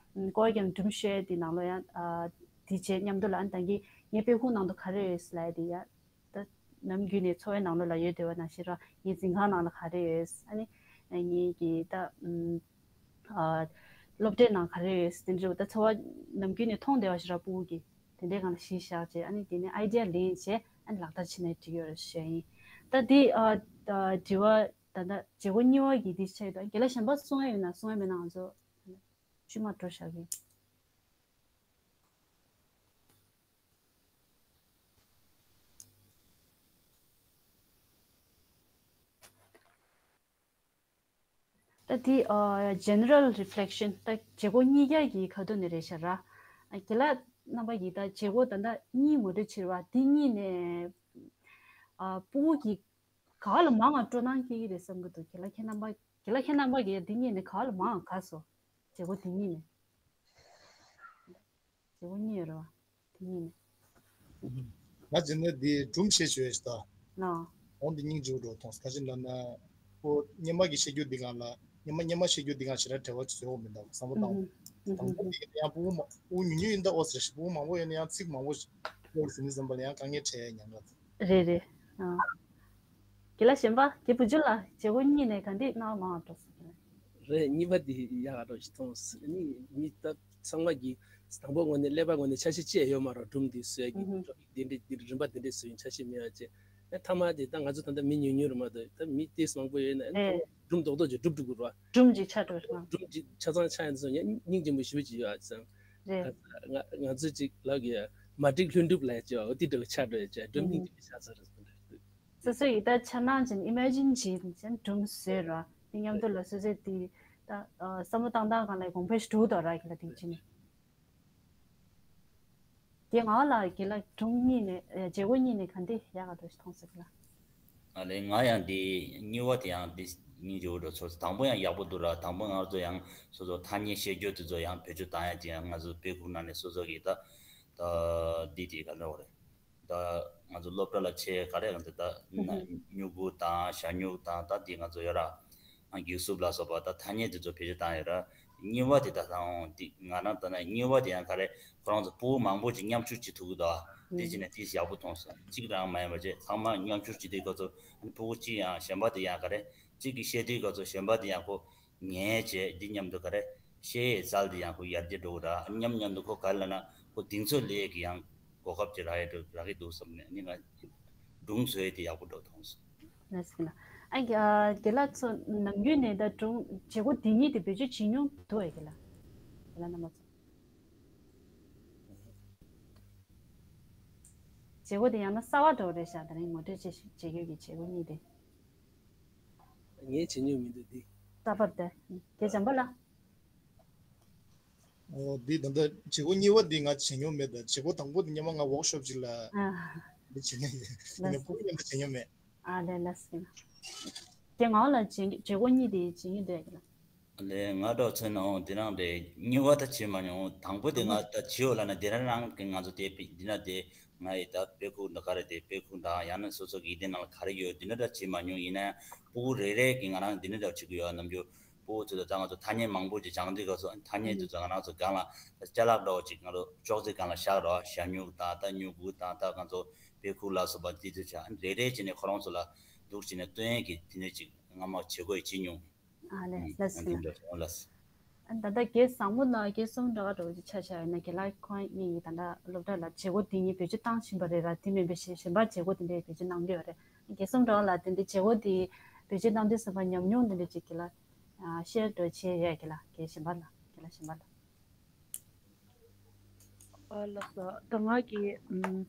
ཀོ་ཡ་ཀྱང་སྒྲུང་བཤད་དེ་ནང་ལོགས་ཡང་ཨ་དེ་བྱས་མཉམ་དུ་ལ་ཨ་ད་གི་ངའི་དཔེ་ཁུག་ནང་དུ་ག་རེ་ཡོད་ལབ་ཡ་དེ་ཡ། ད་ནམ་རྒྱུན་ནས་འཚོ་བའི་ནང་ལོགས་ལ་ཡོད་བསྡད་པ་ནང་བཞིན་ར་ངའི་འཛིན་ཁང་ནང་ལ་ག་རེ་ཡོད། ཨ་ནི་ངའི་གི་ད་ཨ་སློབ་གྲྭའི་ནང་ག་རེ་ཡོད་དེ་འདྲ་ད་འཚོ་བ་ནམ་རྒྱུན་ནས་མཐོང་བསྡད་པ་ཞིག་ར་ཕྲུ་གུ་གི་དེ་འདྲའི་སྒང་ལ་གཞི་བཞག་བྱས་ཨ་ནི་དེ་ནས་idea་ལེན་བྱས་ཨ་ནི་ལག་བསྟར་བྱས་ནས་འགྲིག་ཡོད་རེད་ཞུ་ཡ་ཡིན། ད་འདི་ཨ་ད་དྲི་བ་ད་ད་བྱེད་སྒོ་གཉིས་པ་གི་འདི་ཆེད་དུ་རྒན་ལགས་གཞན་པ་གསུང་ཡ་ཡོད་ན་གསུང་ཡ་མེད་ན་ང་ཚོ་ཆུ་མ་འགྲོ་བཞག་གི། ད་དེ་ཨ་general reflection་ད་བྱེད་སྒོ་གཉིས་ཀ་གི་ཁ་ཐུག་ནས་རེད་ཤག་ར། ཨ་རྒན་ལགས་རྣམ་པ་ཡིས་ད་བྱེད་སྒོ་ད་ལྟ་གཉིས་ངོ་སྤྲོད་བྱས་པ་འདི་གཉིས་ནས་ཨ་ཕྲུ་གུ་གི་ག་ལ་མང་བ་སྤྲོ་སྣང་སྐྱེ་གི་རེད་བསམ་གི་འདུག་རྒན་ལགས་ཁྱེད་རྣམ་པ་རྒན་ལགས་ཁྱེད་རྣམ་པ་གིས་འདི་གཉིས་ནས་ག་ལ་མང་བ་ག་སོ། བྱེད་སྒོ་འདི་གཉིས་ནས། བྱེད་སྒོ་གཉིས་ཡོད་རེད་བ། དེ་གཉིས་ནས། ང་བྱས་ན་འདི་སྒྲུང་བཤད་ཆོག་ཡ་ཞིག་ད། ལགས། འོང་འདི་སྙིང་རྗེ་པོ་འགྲོ་མཐོང་ག་ཅི་ལབ་ན། ཁོ་སྔོན་མ་གི་བཤད་རྒྱུ་འདི་གང་ལ་སྔོན་མ་སྔོན་མ་བཤད་རྒྱུ་འདི་གང་ཞེ་དྲག་འབྲེལ་བ་བཟོ་འོ་མི་འདུག་བསམ་བློ་བཏང་། དང་པོ་འདི་ཡང་ཕྲུ་གུ་མ་ཕྲུ་གུ་ཉུང་ཉུང་ཡིན་ད་ཨོ་ཟེར་ཞིག་ཕྲུ་གུ་མང་པོ་ཡོད་ན་ཡང་ཚིག་མང་པོ་ཞིག་ཨོ་ཟེར་ནི་ཙམ་པ་ལ་ཡང་དཀའ་ངལ་འཕྲད་ཡ་ཉམས་ར། རེད་རེད། ཨ། དགེ་ལགས་གཞན་པ་དགེ་བུ་ཆུ་ལགས་བྱེད་སྒོ་གཉིས་ནས་ག་འདི་སྣང་བ་མང་བ་འགྲོ་སོང་། རེད། གཉིས་པ་འདི་ཡག་ག་འགྲོ་ཞིག་མཐོང་སོང་། ནི་མི་ད་ཚང་མ་གི་དང་པོ་ངོས་ནས་ཀླད་པ་ངོས་ནས་ཆ་ཤས་ཅི་ཡང་ཡོད་མ་རེད། སྒྲུང་འདི་བཟོས་ཀྱི་ཨུ་ཧུ། འདི་འདྲ་འདི་རིམ་པ་འདི་འདྲ་བཟོས་ཡིན་ཆ་ཤས་མེད་པ་བྱས། ཨེ་མཐའ་མ་དེ་ད་ང་ཚོ་ད་ལྟ་མི་ཉུང་ཉུང་རེད་མ་གཏོགས་ད་མི་ཏོག་ཙམ་མང་པོ་ཡོད་ན་ཨེ་རེད། མཐོང་སྒྲུང་རྡོག་རྡོག་ཅིག་སྒྲུབ་འགྲོ་གི་རེད་བ། སྒྲུང་ཅིག་ཆགས་འགྲོ་རེད་བ། སྒྲུང་ཅིག་ཆ་ཚང་ཆགས་ཡིན་ཙང་ཡང་སྙིང་རྗེ་མོ་ཞེ་པོ་ཅིག་ཡོད་ཨ་ཙང་། རེད། ང་ང་ང་ཚོ་ཅིག་ལབ་གི་ཡ་མ་འགྲིག་ལྷུན་གྲུབ་ལབ་ཅིག་འོ་དེ་འདྲ་བ་ཆགས་འགྲོ་ཡ་ཅིག་སྒྲུང་སྙིང་རྗེ་མོ་ཆགས་ཚར་རེད། སོ་སོ་ཡིས་ད་འཆར་སྣང་ཅན་ཨི་མེ་ཇིན་བྱས་ནས་སྒྲུང་བཟོས་ར་དེ་མཉམ་དུ་ལ་སོ་སོས་དེ་ད་བསམ་བློ་བཏང་སྟངས་སྒང་ལ་གོང་འཕེལ་ཞིག་འགྲོ་འདུག་ར་གི་ལ་དེ་བྱས་ནས། དེ་ང་ལ་དགེ་ལགས་སྒྲུང་གཉིས་ནས་ཨ་བྱེད་སྒོ་གཉིས་ནས་ག་འདི་ཡག་ག་འདུག་ཞིག་མཐོང་སོང་གི་ལ། ཨ་ལས་ང་ཡང་འདི་གཉིས་པ་དེ་ཡང་འདི་སྙིང་རྗེ་བོ་འགྲོ་ཚོར། དང་པོ་ཡང་ཡག་པོ་འདུག་ར། དང་པོ་ང་ཚོ་ཡང་སོ་སོ་ཐ་སྙད་བཤད་རྒྱུ་དེ་ཚོ་ཡང་བེད་སྤྱོད་བཏང་ཡ་ཅིག་ཡང་ང་ཚོ་དཔེ་ཁུག་ནང་ནས་སོ་སོ་གི་ད་ད་འདི་དེ་ག་འདྲ་བོ་རེད། ད་ང་ཚོ་སློབ་གྲྭ་ལ་ཆེད་ག་རེ་ང་ཚོ་ད་ཨུ་ཧུ། སྨྱུ་གུ་དང་ཞ་སྨྱུག་དང་ད་འདི་ང་ཚོ་ཡོད་ར། འགྱིག་སུབ་ལ་སོགས་པ་ད་ཐ་སྙད་དེ་ཚོ་བེད་སྤྱོད་བཏང་ཡོད་ར། གཉིས་པ་དེ་ད་ད་འདི་ང་རང་ད་ན་གཉིས་པ་དེ་ཡང་ག་རེ་ཁོ་རང་ཚོ་ཕྲུ་གུ་མང་པོ་ཅིག་མཉམ་ཞུགས་བྱེད་ཐུབ་ཀྱི་འདུག་ཨ། དེ་ཨུ་བྱས་ནས་དེ་ཡག་པོ་མཐོང་སོང་། གཅིག་རང་མ་ཡིན་པ་བྱས་ཚང་མ་མཉམ་ཞུགས་བྱེད་དུས་སྐབས་སུ་ཕྲུ་གུ་གཅིག་ཡང་གཞན་པ་དེ་ཡང་ག་རེ་གཅིག་གིས་བཤད་དུས་སྐབས་སུ་གཞན་པ་དེ་ཡང་ཁོ། ཉན་བྱས་འདི་མཉམ་དུ་ག་རེ་བཤད་ཡས་རྩལ་འདི་ཡང་ཁོ་ཡར་རྒྱས་འགྲོ་གི་ར། མཉམ་མཉམ་དུ་ཁོ་ག་རེ་ལབ་ན་ཁོ་གདེང་ཚོད་སླེབས་ཀྱི་ཡང་གོ་སྐབས་ཅིག་རག་ཡས་འགྲོ་རག་གི་འདུག་བསམ་ནས་ནི་ང་སྒྲུང་བཟོ་ཡས་དེ་ཡག་པོ་འགྲོ་མཐོང་སོང་། ལགས་སོ། ཨ་རྒན་ལགས་ཚོ་ནམ་རྒྱུན་ནས་ད་སྒྲུང་བྱེད་སྒོ་འདི་གཉིས་དེ་བེད་སྤྱོད་བྱེད་མྱོང་འདུག་ཨེ་རྒན་ལགས། རྒན་ལགས་རྣམ་པ་ཚོ། བྱེད་སྒོ་དེ་ཡང་ན་གསར་བ་འདྲ་བོ་རེད་ཤག་ད་རིང་ངོ་སྤྲོད་བྱེད་བྱེད་རྒྱུ་གི་བྱེད་སྒོ་གཉིས་དེ། ངས་བྱེད་མྱོང་མི་འདུག་འདི། རྩ་བར་དེ། དེ་འཇམ་པ་ལ། ཨོ་འདི་ད་ལྟ་བྱེད་སྒོ་གཉིས་པ་འདི་ང་བྱེད་མྱོང་མེད། ད་བྱེད་སྒོ་དང་པོ་འདི་སྔོན་མ་ང་ཝོག་ཤོབ་ཅིག་ལ་ཨ་འདི་བྱེད་མྱོང་ཡོད། ལགས་ཡིན་ནའི་ཕྲུ་གུ་མཉམ་དུ་བྱེད་མྱོང་མེད། ཨ་ལས་ལགས་སོ། དེ་ང་ལ་བྱེད་བྱེད་སྒོ་གཉིས་དེ་བྱེད་མྱོང་འདུག་ལ། ལས་ང་འདྲ་མཚོན་ནའང་འདི་རང་རེད། གཉིས་པ་ད་བྱེད་མ་མྱོང་། དང་པོ་དེ་ང་ད་བྱེད་ཡོད་ལབ་ན་འདི་རང་རང་གི་ང་ཚོ་དེ་འདི་ན་དེ་ང་ཡི་ད་དཔེ་ཁུག་འདི་ག་རེ་དེ་དཔེ་ཁུག་དང་ཡང་ན་སོ་སོ་གི་ཡིག་ཚང་ནང་ལ་ག་རེ་ཡོད་འདི་འདྲ་ད་བྱེད་མ་མྱོང་། ཡིན་ན་ཡང་ཕྲུ་གུ་རེ་རེ་གི་ང་རང་འདི་འདྲ་ད་བྱེད་ཀྱི་ཡོད། ནམ་རྒྱུན་ཕྲུ་གུ་ཚོ་ད་ང་ཚོ་ཐ་སྙད་མང་པོ་ཅིག་སྦྱང་དུས་སྐབས་སུ་ཐ་སྙད་དེ་ཚོ་ང་རང་ཚོ་སྒང་ལ་ཅ་ལག་འདྲ་བོ་ཅིག་ང་ཚོ་ཅོག་ཙེ་སྒང་ལ་བཞག་རོགས། ཞ་སྨྱུག་དང་ད་སྨྱུ་གུ་དང་ད་ང་ཚོ་དཔེ་ཁུག་ལ་སོགས་པ་དེ་ཚོ་ཆ་རེ་རེ་བྱས་ནས་ཁོ་རང་ཚོ་ལ་འདུག་བྱས་ནས་སྟོན་ཡས་ཀྱི་དེ་འདྲ་ཅིག་སྔ་མ་བྱེད་དགོས་བྱེད་མྱོང་། ཨ་ལས་ལགས་སོ། ཨ་ད་ལྟ་རྒན་བཟང་མོ་ན་རྒན་གསུམ་འདྲ་བ་འདྲ་བོ་ཅིག་ཆ་བཞག་ཡོད་ན་རྒན་ལགས་ཁོང་གཉིས་ཀྱིས་ད་ལྟ་སློབ་གྲྭ་ལ་བྱེད་སྒོ་དེ་གཉིས་བེད་སྤྱོད་བཏང་བཞིན་པ་རེད་ར། དེ་མིན་པའི་གཞན་གཞན་པ་བྱེད་སྒོ་དེ་འདྲའི་བེད་སྤྱོད་གནང་གི་ཡོད་རེད། རྒན་གསུམ་འདྲ་བ་ལ་དེ་འདྲའི་བྱེད་སྒོ་དེ་བེད་སྤྱོད་གནང་དུས་ཙམ་པ་ཉམས་མྱོང་དེ་འདྲ་ཅིག་རྒན་ལགས་ཤེར་འདྲ་བྱེད་ཡས་རྒན་ལགས་རྒན་གཞན་པ་ལ་རྒན་ལགས་གཞན་པ་ལ། ཨ་ལགས་སོ། ད་ང་གི་ཨམ་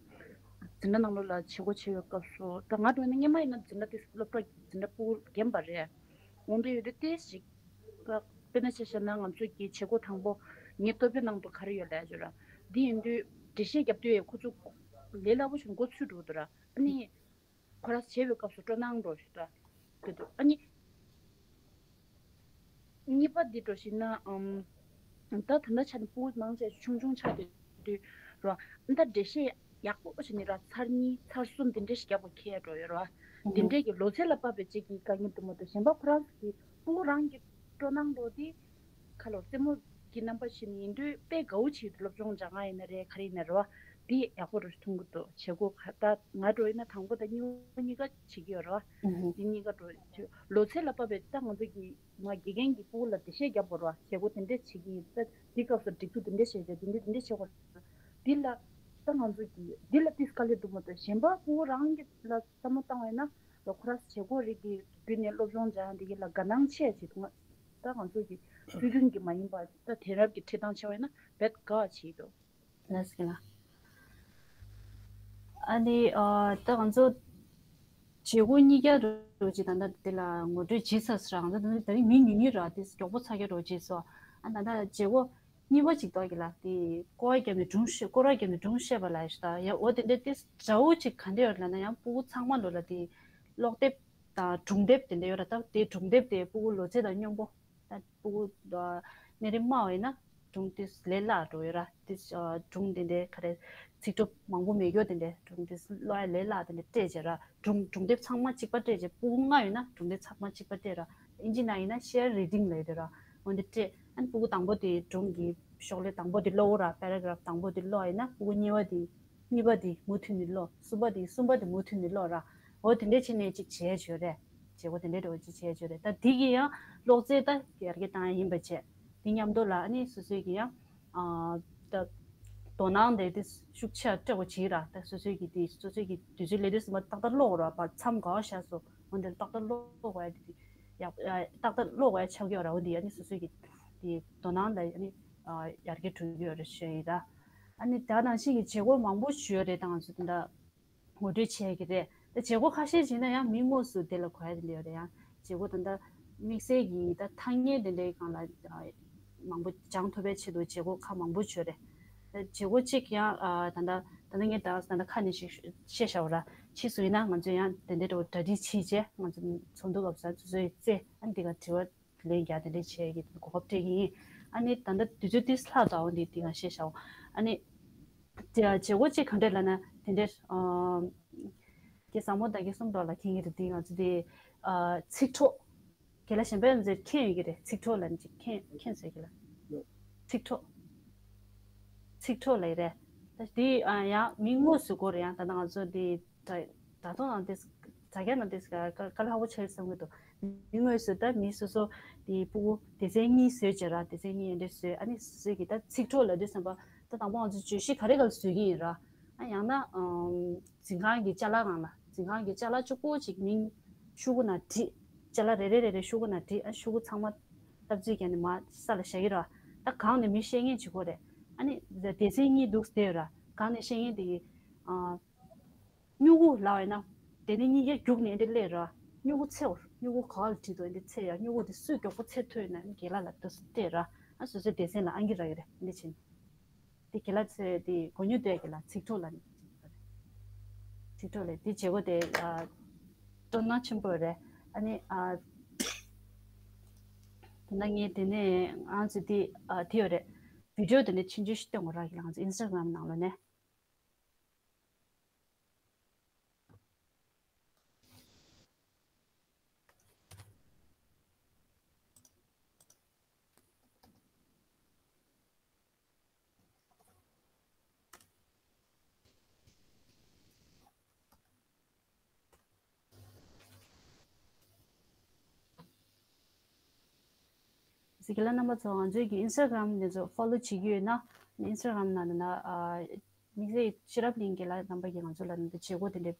འཛིན་གྲྭ་ནང་ལོགས་ལ་བྱེད་སྒོ་བྱེད་པའི་སྐབས་སུ་ད་ང་འགྲོ་ན་སྔོན་མ་ཡིན་ན་འཛིན་གྲྭ་དེ་སློབ་གྲྭ་འཛིན་གྲྭ་ཕྲུ་གུ་རྒན་པ་རེད། འོང་དུས་ཡོད་དུས་ཏོག་ཙམ་ཅིག་ད་དཔེར་ན་ཆ་བཞག་ན་ང་ཚོ་གི་བྱེད་སྒོ་དང་པོ་ངའི་ལྟོ་ཕད་ནང་དུ་ག་རེ་ཡོད་ལབ་ཡ་ཅིག་ཡོད་ར། འདི་ཡིན་དུས་འགྲེལ་བཤད་རྒྱབ་དུས་ཁོ་ཚོ་ལས་སླ་པོ་བྱུང་མགོ་ཚོས་འགྲོ་འདུག་ར། ཨ་ནི། ཁོ་རང་བྱེད་པའི་སྐབས་སུ་སྤྲོ་སྣང་འགྲོ་ཞུ་ད་དེ་འདུག་ཨ་ནི། གཉིས་པ་འདི་འགྲོ་ཞིག་ན་ཨམ། ད་ད་ལྟ་ཆ་ནས་ཕྲུ་གུ་མང་ཆེ་ཆུང་ཆུང་ཆགས་བསྡད་དུས་རོ། ད་འགྲེལ་བཤད་ཡག་པོ་བྱས་ནས་ར་ཚར་གཉིས་ཚར་གསུམ་དེ་འདྲས་ཤིག་རྒྱག་དགོས་ཁེལ་འགྲོ་ཡོད་རོ། དེ་འདྲས་ཀྱི་ལོ་ཚད་ལ་དཔག་པའི་གཅིག་གི་དཀའ་ངལ་འདུག་མ་གཏོགས་གཞན་པ་ཁོ་རང་གི་ཕྲུ་གུ་རང་གི་སྤྲོ་སྣང་འགྲོ་དེ། ཁ་ལོ་རྩེད་མོ་གི་རྣམ་པ་ཞིག་ནི་ཡིན་དུས་དཔེ་དགའ་བོ་བྱེད་དུ་སློབ་སྦྱོང་སྦྱང་ཡ་ཡིན་ན་རེད་ག་རེ་ཡིན་ན་རེད་བ། འདི་ཡག་པོ་རུ་མཐོང་གི་འདུག་བྱེད་སྒོ་ཁ་ད་ང་འགྲོ་ཡིན་ན་དང་པོ་དང་གཉིས་པ་གཉིས་ཀ་བྱེད་ཀྱི་ཡོད་རེད་བ། འདི་གཉིས་ཀ་འགྲོ་བྱེད་ལོ་ཚད་ལ་དཔག་པའི་ད་ང་ཚོ་གི་ང་དགེ་རྒན་གྱི་ཕྲུ་གུ་ལ་འགྲེལ་བཤད་རྒྱབ་དགོས་རེད་བ། བྱེད་སྒོ་དེ་འདྲས་བྱེད་ཀྱི་ཡིན། ད་འདི་སྐབས་སུ་སྒྲིག་འཛུགས་དེ་འདྲས་བྱེད་བྱེད་དེ་འདྲས་དེ་འདྲས་བྱེད་དགོས་རེད། འདི་ལ་ད་ང་ཚོ་གི་འདི་ལ་ཏིས་དཀའ་ལས་འདུག་མ་གཏོགས་གཞན་པ་ཕྲུ་གུ་རང་གི་ལ་བསམ་བློ་བཏང་བས་ན་ལ་ཁོ་ར་བྱེད་སྒོ་རིགས་ཀྱི་བརྒྱུད་ནས་སློབ་སྦྱོང་སྦྱང་ཡ་འདི་གི་ལ་དགའ་སྣང་ཆེ་བྱེད་དུ་ང་། ད་ང་ཚོ་གི་སྲོལ་རྒྱུན་གྱི་མ་ཡིན་པ་ད་དེང་རབས་ཀྱི་ཁྲིད་སྟངས་ཆེ་བ་ཡིན་ན་རྦད་དགའ་བ་བྱེད་འདུག་ལགས་སོ་ལགས། ཨ་ནི་ཨ་ད་ང་ཚོ་བྱེད་སྒོ་གཉིས་ཀ་རུ་ཅིག་ད་ལྟ་འདི་ལ་ངོ་སྤྲོད་བྱེད་ས་སུ་ར་ང་ཚོ་ད་ལྟ་ད་རིང་མི་ཉུང་ཉུང་ར་དེ་མགྱོགས་པོ་ཚ་གྱ་རོ་བྱེད་སོ། ཨ་ད་ལྟ་བྱེད་སྒོ་གཉིས་པ་ཅིག་ཏོག་གི་ལ་དེ་སྐོར་བ་བརྒྱབ་ནས་སྒྲུང་བཤད་སྐོར་བ་བརྒྱབ་ནས་སྒྲུང་བཤད་པ་ལ་ཡ་ཞུ་ད་ཡ་འོ་དེ་འདྲ་དེ་འདྲ་བོ་ཅིག་ག་འདྲ་ཡོད་ལབ་ན་ཡང་ཕྲུ་གུ་ཚང་མ་ལོ་ལ་དེ་ཀློག་དེབ་དང་སྒྲུང་དེབ་དེ་འདྲ་ཡོད་ར། ད་དེ་སྒྲུང་དེབ་དེ་ཕྲུ་གུ་ལོ་ཚད་དང་སྙོམས་པོ། ད་ཕྲུ་གུ་ཨ་གནས་རིམ་དམའ་བ་ཡིན་ན་སྒྲུང་དེ་ལས་སླ་འགྲོ་ཡོད་ར། དེ་ཨ་སྒྲུང་དེ་འདྲའི་ག་རེ་ ཚིག་གྲུབ་མང་པོ་མེད་རྒྱུ་དེ་འདྲའི་སྒྲུང་དེ་ཀློག་ཡ་ལས་སླ་དེ་འདྲ་སྤྲད་བྱས་ར། སྒྲུང་སྒྲུང་དེབ་ཚང་མ་གཅིག་པ་སྤྲད་བྱས། སྤུ་གུ་ལྔ་ཡོད་ན་སྒྲུང་དེབ་ཚང་མ་གཅིག་པ་སྤྲད་ར། ཨིན་ཇི་ནང་ཡིན་ན་share reading་ལབ་ཡོད་ར། འོ་འདི་སྤྲད། ཨ་ནི་སྤུ་གུ་དང་པོ་དེ་སྒྲུང་གི་ཤོག་ལྷེ་དང་པོ་དེ་ཀློག་ར། paragraph་དང་པོ་དེ་ཀློག་ཡིན་ན་སྤུ་གུ་གཉིས་པ་དེ་གཉིས་པ་དེ་མུ་མཐུད་ནས་ཀློག་གསུམ་པ་དེ་གསུམ་པ་དེ་མུ་མཐུད་ནས་ཀློག་ར། འོ་དེ་འདྲས་བྱས་ནས་ཅིག་བྱས་བྱོས་རེད། བྱེད་སྒོ་དེ་འདྲས་འདྲ་བོ་ཅིག་བྱས་བྱོས་རེད། ད་དེ་གི་ཡང་ཀློག་རྩལ་ད་ཡར་རྒྱས་བཏང་ཡ་ཡིན་པ་བྱས། དེ་མཉམ་དུ་ལ་ཨ་ནི་སོ་སོའི་གི་ཡང་ཨ་ད་དོ་སྣང་དེ་དེ་ཤུགས་ཆེ་སྤྲད་དགོས་བྱེད་ར། ད་སོ་སོའི་གི་དེ་སོ་སོའི་གི་དུས་ཚོད་ལས་དུས་ཙམ་པ་ཏག་ཏག་ཀློག་ར། བར་མཚམས་ག་བ་བཞག་སོང་འོ་འདིར་ཏག་ཏག་ཀློག་དགོས་ཡ་དེ་ཡག་ཏག་ཏག་ཀློག་དགོས་ཡ་ཆགས་ཀྱི་ཡོད་ར། འོ་འདི་ཨ་ནི་སོ་སོའི་གི་དེ་དོ་སྣང་ལ་ཨ་ནི་ཡར་རྒྱས་འགྲོ་གི་ཡོད་རེད་ཞུ་ཡི་ར། ཨ་ནི་ད་ནང་བཞིན་གྱི་བྱེད་སྒོ་མང་པོ་ཞུ་ཡོད་རེད། ད་ང་ཚོ་དེ་འདྲ་ངོ་སྤྲོད་བྱས་ཀྱི་རེད། ད་བྱེད་སྒོ་ཁ་ཤས་བྱས་ན་ཡང་མི་དངོས་སུ་དེ་ལ་གོ་ཡ་དེ་འདྲ་ཡོད་རེད། ཡང་བྱེད་སྒོ་ད་ལྟ་དམིགས་བསལ་གྱི་ད་ཐ་སྙད་དེ་འདྲའི་སྒང་ལ་ཨ་མང་པོ་སྦྱང་ཐུབ་པའི་ཆེད་དུ་བྱེད་སྒོ་ཁག་མང་པོ་ཡོད་རེད། ད་བྱེད་སྒོ་གཅིག་ཡང་ཨ་ད་ལྟ་ད་ལྟ་ངས་ད་ད་ལྟ་ཁ་ནས་ཞིག་བཤད་བཞག་པ་ར། ཕྱིས་སུ་ཡིན་ན་ང་ཚོས་ཡང་དེ་འདྲའི་འདྲ་བོ་གྲ་སྒྲིག་བྱེད་བྱས་ང་ཚོ་ཚོགས་འདུ་སྐབས་སུ་སོ་སོའི་རྩེ་ཨ་འདི་ག་དྲི་བ་ལན་རྒྱག་དེ་འདྲ་བྱེད་ཀྱི་གོ་སྐབས་སྤྲད་ཀྱི་ཡིན། ཨ་ནི་ད་ལྟ་དུས་ཚོད་ཏིས་ལྷག་ཙམ་འོང་དེ་དེ་ག་བཤད་བཞག་ཨ་ནི་དེ་བྱེད་སྒོ་གཅིག་ག་འདྲ་ལབ་ན་དེ་འདྲ་ཨམ་དེ་ཟབ་མོ་ད་གིན་གསུངས་འགྲོ་ལ་མཁྱེན་གྱི་རེད། དེ་ང་ཚོ་དེ་ཨ་ཚིག་གྲོགས་དེ་ལ་གཞན་པའི་ང་ཚོས་མཁྱེན་ཡོད་ཀྱི་རེད། ཚིག་གྲོགས་ལབ་ནི་ཅིག་མཁྱེན་མཁྱེན་ཟེར་གྱི་ལ་ཚིག་གྲོགས་ཚིག་གྲོགས་ལབ་ཡི་རེད། ད་དེ་ཨ་ཡང་མི་དངོས་སུ་གོ་རེད། ཡང་ད་ལྟ་ང་ཚོ་དེ་དྲ་དྲ་ཐོག་ནང་དེ་དྲ་རྒྱ་ནང་དེ་དཀའ་ལས་ཁག་པོ་ཆགས་བསམ་གྱི་འདུག་མི་དངོས་སུ་ད་མི་སོ་སོ་དེ་སྤུ་གུ་སྡེ་ཚན་གཉིས་བཟོས་བྱས་ར། སྡེ་ཚན་གཉིས་འདྲ་བཟོས། ཨ་ནི་སོ་སོའི་གི་ད་ཚིག་གྲོགས་ལབ་དུས་ཙམ་པ་ད་དང་པོ་ང་ཚོ་བརྗོད་གཞི་ག་རེ་ག་ལ་བཟོ་གི་ཡིན་ར། ཨ་ཡང་ན་ཨམ་འཛིན་ཁང་གི་ཅ་ལག་སྒང་ལ་འཛིན་ཁང་གི་ཅ་ལག་གཅིག་པོ་ཅིག་མིང་ཤོག་གུ་ནང་བྲིས། ཅ་ལག་རེ་རེ་རེ་རེ་ཤོག་གུ་ནང་བྲིས། ཨ་ཤོག་གུ་ཚང་མ་བཏབ་རྩིས་བརྒྱབ་ནས་མར་ས་ལ་བཞག་གི་ར། ད་སྒང་ནས་མི་བཤད་མཁན་ཅིག་དགོས་རེད། ཨ་ནི་སྡེ་ཚན་གཉིས་འདུག་ཟེར་ར། སྒང་ནས་བཤད་མཁན་དེ་གི་ཨ། སྨྱུ་གུ་ལབ་ཡིན་ན། དེ་ནས་གཉིས་ཀ་རྒྱུགས་ནས་འདི་སླེབས་ར། སྨྱུ་གུ་འཚོལ། སྨྱུ་གུ་ག་པར་བྲིས་འདུག་འདི་འཚོལ་ཡ། སྨྱུ་གུ་དེ་སུས་མགྱོགས་པོ་འཚོལ་ཐུབ་ཡོད་ན་རྒན་ལགས་ལ་ལྟ་སྟེ་ར། ཨ་སོ་སོའི་སྡེ་ཚན་ལ་ཨང་ཀི་རག་གི་རེད། འདི་བྱས་ནས། འདི་རྒན་ལགས་འཚོལ་ཡ་དེ་གོ་མྱོང་ལྡན་རྒན་ལགས་ཚིག་གྲོགས་ལབ་ནས། ཚིག་གྲོགས་ལབ་འདི་བྱེད་སྒོ་དེ་ཨ། སྤྲོ་སྣང་ཆེན་པོ་རེད། ཨ་ནི་ཨ། དེ་ན་ངས་དེ་ནས་ང་ཚོ་དེ་ཨ་དེ་ཡོད་རེད། བི་ཌི་ཡོ་དེ་འདྲ་ཆུང་ཆུང་ཞིག་སྟོན་དགོས་ར། རྒན་ལགས་ང་ཚོ་ཨིན་སི་ཊ་གྷ་རམ་ནང་ལོགས་ནས། གཟིགས་ལ་རྣམ་པ་ཚོ་ང་ཚོའི་གི་ཨིན་སི་ཊ་གྷ་རམ་དེ་ཚོ་ཕོ་ལོ་བྱེད་ཀྱི་ཡོད་ན་ཨིན་སི་ཊ་གྷ་རམ་ནང་ན་ཨ། དམིགས་བསལ་ཤེས་རབ་གླིང་རྒན་ལགས་རྣམ་པ་གིས་ང་ཚོ་ལ་འདི་བྱེད་སྒོ་དེ་འདྲའི་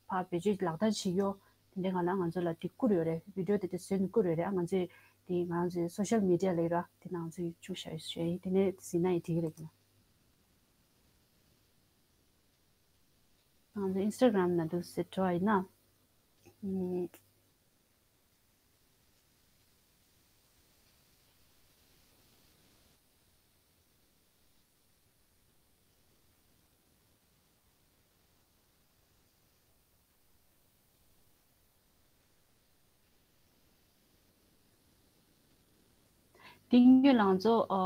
ཕར་བེད་སྤྱོད་ལག་བསྟར་བྱེད་ཡོད། དེ་འདྲའི་ང་ལ་ང་ཚོ་ལ་དེ་བསྐུར་ཡོད་རེད། བི་ཌི་ཡོ་དེ་དེ་བཟོས་ནས་བསྐུར་ཡོད་རེད། ཨ་ང་ཚོས་དེ་ང་ཚོའི་སོ་ཤལ་མི་ཌི་ཡ་ལ་ཡོད་ར། དེ་ནང་ང་ཚོས་བཅུག་བཞག་ཡོད་ཞུ་ཡ་ཡིན། དེ་ནས་གཟིགས་ན་ཡང་འགྲིག་གི་རེད། ང་ཚོ་ཨིན་སི་ཊ་གྷ་རམ་ནང་དུ་ཟེར་འགྲོ་བ་ཡིན་ན། ཨུམ། དེ་སྔོན་ལ་ང་ཚོ་ཨ་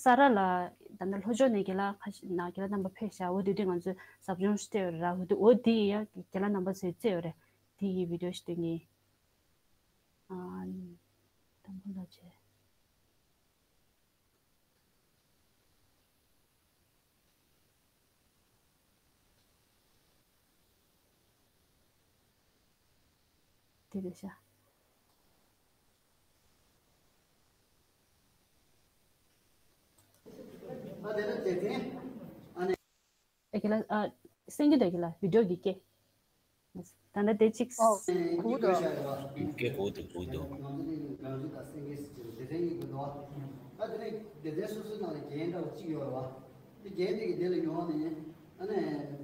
ས་ར་ལ་ད་ལྟ་ལྷོ་ཕྱོགས་ནས་རྒན་ལགས་ཁ་ཤས་ན་རྒན་ལགས་རྣམ་པ་ཕེབས་ཤག་འོ་དེ་དུས་ང་ཚོས་ཟབ་སྦྱོང་ཞིག་སྤྲད་ཡོད་རེད་ར། འོ་དེ་འོ་དེ་ཡ་རྒན་ལགས་རྣམ་པ་ཚོས་བཙལ་ཡོད་རེད། དེ་ཡི་བི་ཌི་ཡོ་ཞིག་སྟོན་གྱི་ཡིན། ཨ་དང་པོ་ལ་བྱས། དེ་རེད་ཤག་ཨ་དེ་ལ་དེ་དེ་ཨ་ནི། ཨེ་ཁྱེད་ལ་ཨ་སེང་གེ་དེ་ཁྱེད་ལ་བི་ཌི་ཡོ་གི་སྐད། ད་ལྟ་དེ་གཅིག་ཨོ། གུག་འདུག་སྐད་གོ་འདུག་གོ་འདུག་ང་ཚོ་ནི་རང་བཞིན་དང་སེང་གེ་ཟེར་གྱི་སྡེ་ཚན་གཉིས་ཀྱི་འདུག་ད་དེ་ནས་སྡེ་ཚན་སོ་སོའི་ནང་ལ་རྒན་འདྲ་བོ་གཅིག་ཡོད་རེད་བ། དེ་རྒན་དེ་གི་དེ་ལ་ཡོང་ནས་ཨ་ནི་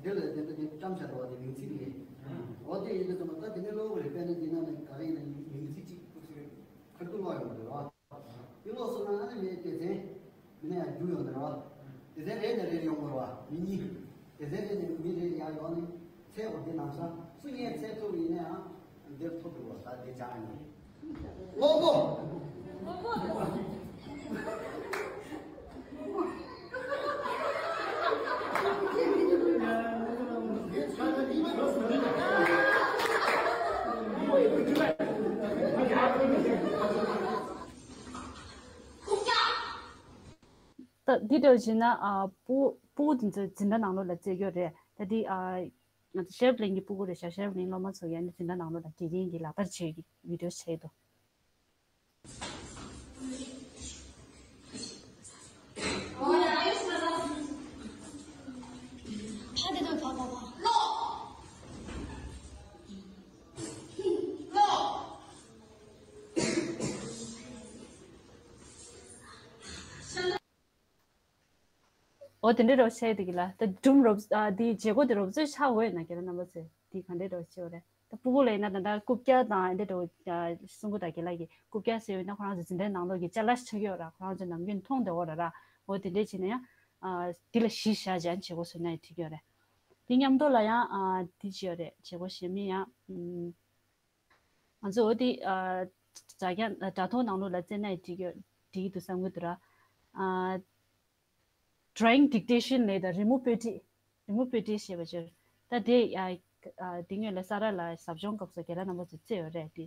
དེ་ལ་དེ་འདྲ་དེ་བཀྲམ་བྱ་འདུག་བ། དེ་མིང་ཚིག་རེད། འོ་དེ་ཡིན་དུས་ཙམ་པ་ད་དེ་ནས་གློག་རེད། དཔེར་ན་འདི་ནང་ནས་ག་རེ་ཡིན་ན་མིང་ཚིག་གཅིག་ཁུ་ཚུར་ཁ་ཐུག་ཀློག་ཡོང་གི་རེད་བ། དེ་ལོགས་སུ་ན་ཨ་ནི་མི་སྡེ་ཚན་མི་ནས་ཡང་རྒྱུག་ཡོང་དེ་རེད་བ། སྡེ་ཚན་རེ་ནས་རེ་ཡོང་དགོས་རེད་བ། མི་གཉིས། སྡེ་ཚན་རེ་ནས་མི་རེ་ཡར་ཡོང་ནས་ཚད་འོ་དེ་ནང་ས་སུ་ངས་ཚད་ཐུབ་ཡིན་ན་ཡང་འདིར་ཐུབ་འདུག་བ། ད་དེ་སྦྱང་ཡིན། ངོ་རྒོལ། ངོ་རྒོལ། ད་འདི་འདྲ་བྱས་ན་ཨ་སྤུ་སྤུ་གུ་འཛིན་འཛིན་གྲྭ་ནང་ལོགས་ལ་རྩེ་རྒྱུ་རེད། ད་འདི་ཨ་ང་ཚོ་ཤེར་བླིང་གི་སྤུ་གུ་རེད་ཤག་ཤེར་བླིང་སློབ་མ་ཚོ་ཡང་འཛིན་གྲྭ་ནང་ལོགས་ལ་དགེ་རྒན་གྱིས་ལག་བསྟར་བྱེད་ཀྱི་བི་ཌིའོ་བྱས་འདུག་འོ་དེ་འདྲའི་རོགས་བྱས་འདུག་གི་ལ། ད་སྒྲུང་རོབ་ཨ་འདི་བྱེད་སྒོ་དེ་རོབ་ཙམ་ཆགས་འོས་ན་རྒན་ལགས་རྣམ་པ་ཚོས་འདི་ག་འདྲའི་རོགས་བྱེད་འོ་རེད། ད་སྤུ་གུ་ལ་ཡིན་ན་ད་ལྟ་རྐུབ་བཀྱག་དང་འདི་འདྲ་གསུང་གི་ད་རྒན་ལགས་ཀྱིས་རྐུབ་བཀྱག་ཟེར་བས་ན་ཁོ་རང་ཚོ་འཛིན་གྲྭའི་ནང་ལོགས་ཀྱི་ཅ་ལག་ཆགས་ཀྱི་ཡོད་ར། ཁོ་རང་ཚོ་ནམ་རྒྱུན་མཐོང་བསྡད་འོ་ར་ར། འོ་དེ་འདྲས་བྱས་ན་ཡང་ཨ་འདི་ལ་གཞི་བཞག་བྱས་ཨ་ནི་བྱེད་སྒོ་བཟོས་ན་ཡང་འགྲིག་གི་ཡོད་རེད། དེ་མཉམ་དུ་ལ་ཡང་ཨ་འདི་བྱས་ཡོད་རེད། བྱེད་སྒོ་གཞན་མི་ཡང་ཨམ། ང་ཚོ་འོ་དེ་ཨ་དྲ་རྒྱ་དྲ་ཐོག་ནང་ལོགས་ལ་བཙལ་ན་ཡང་འགྲིག་གི་འགྲིག་གི་འདུག་བསམ་གྱི་འདུག་ར། ཨ་drawing dictation ལབ་དང་རི་མོ་དཔེ་ཁྲིད། རི་མོ་དཔེ་ཁྲིད་ཞེས་པ་ཅིག་ད་དེ་ཨ་ཨ་དེ་སྔོན་ལ་ས་ར་ལ་ཟབ་སྦྱོང་སྐབས་སུ་རྒན་ལགས་རྣམ་པ་ཚོས་བཙལ་ཡོད་རེད་དེ།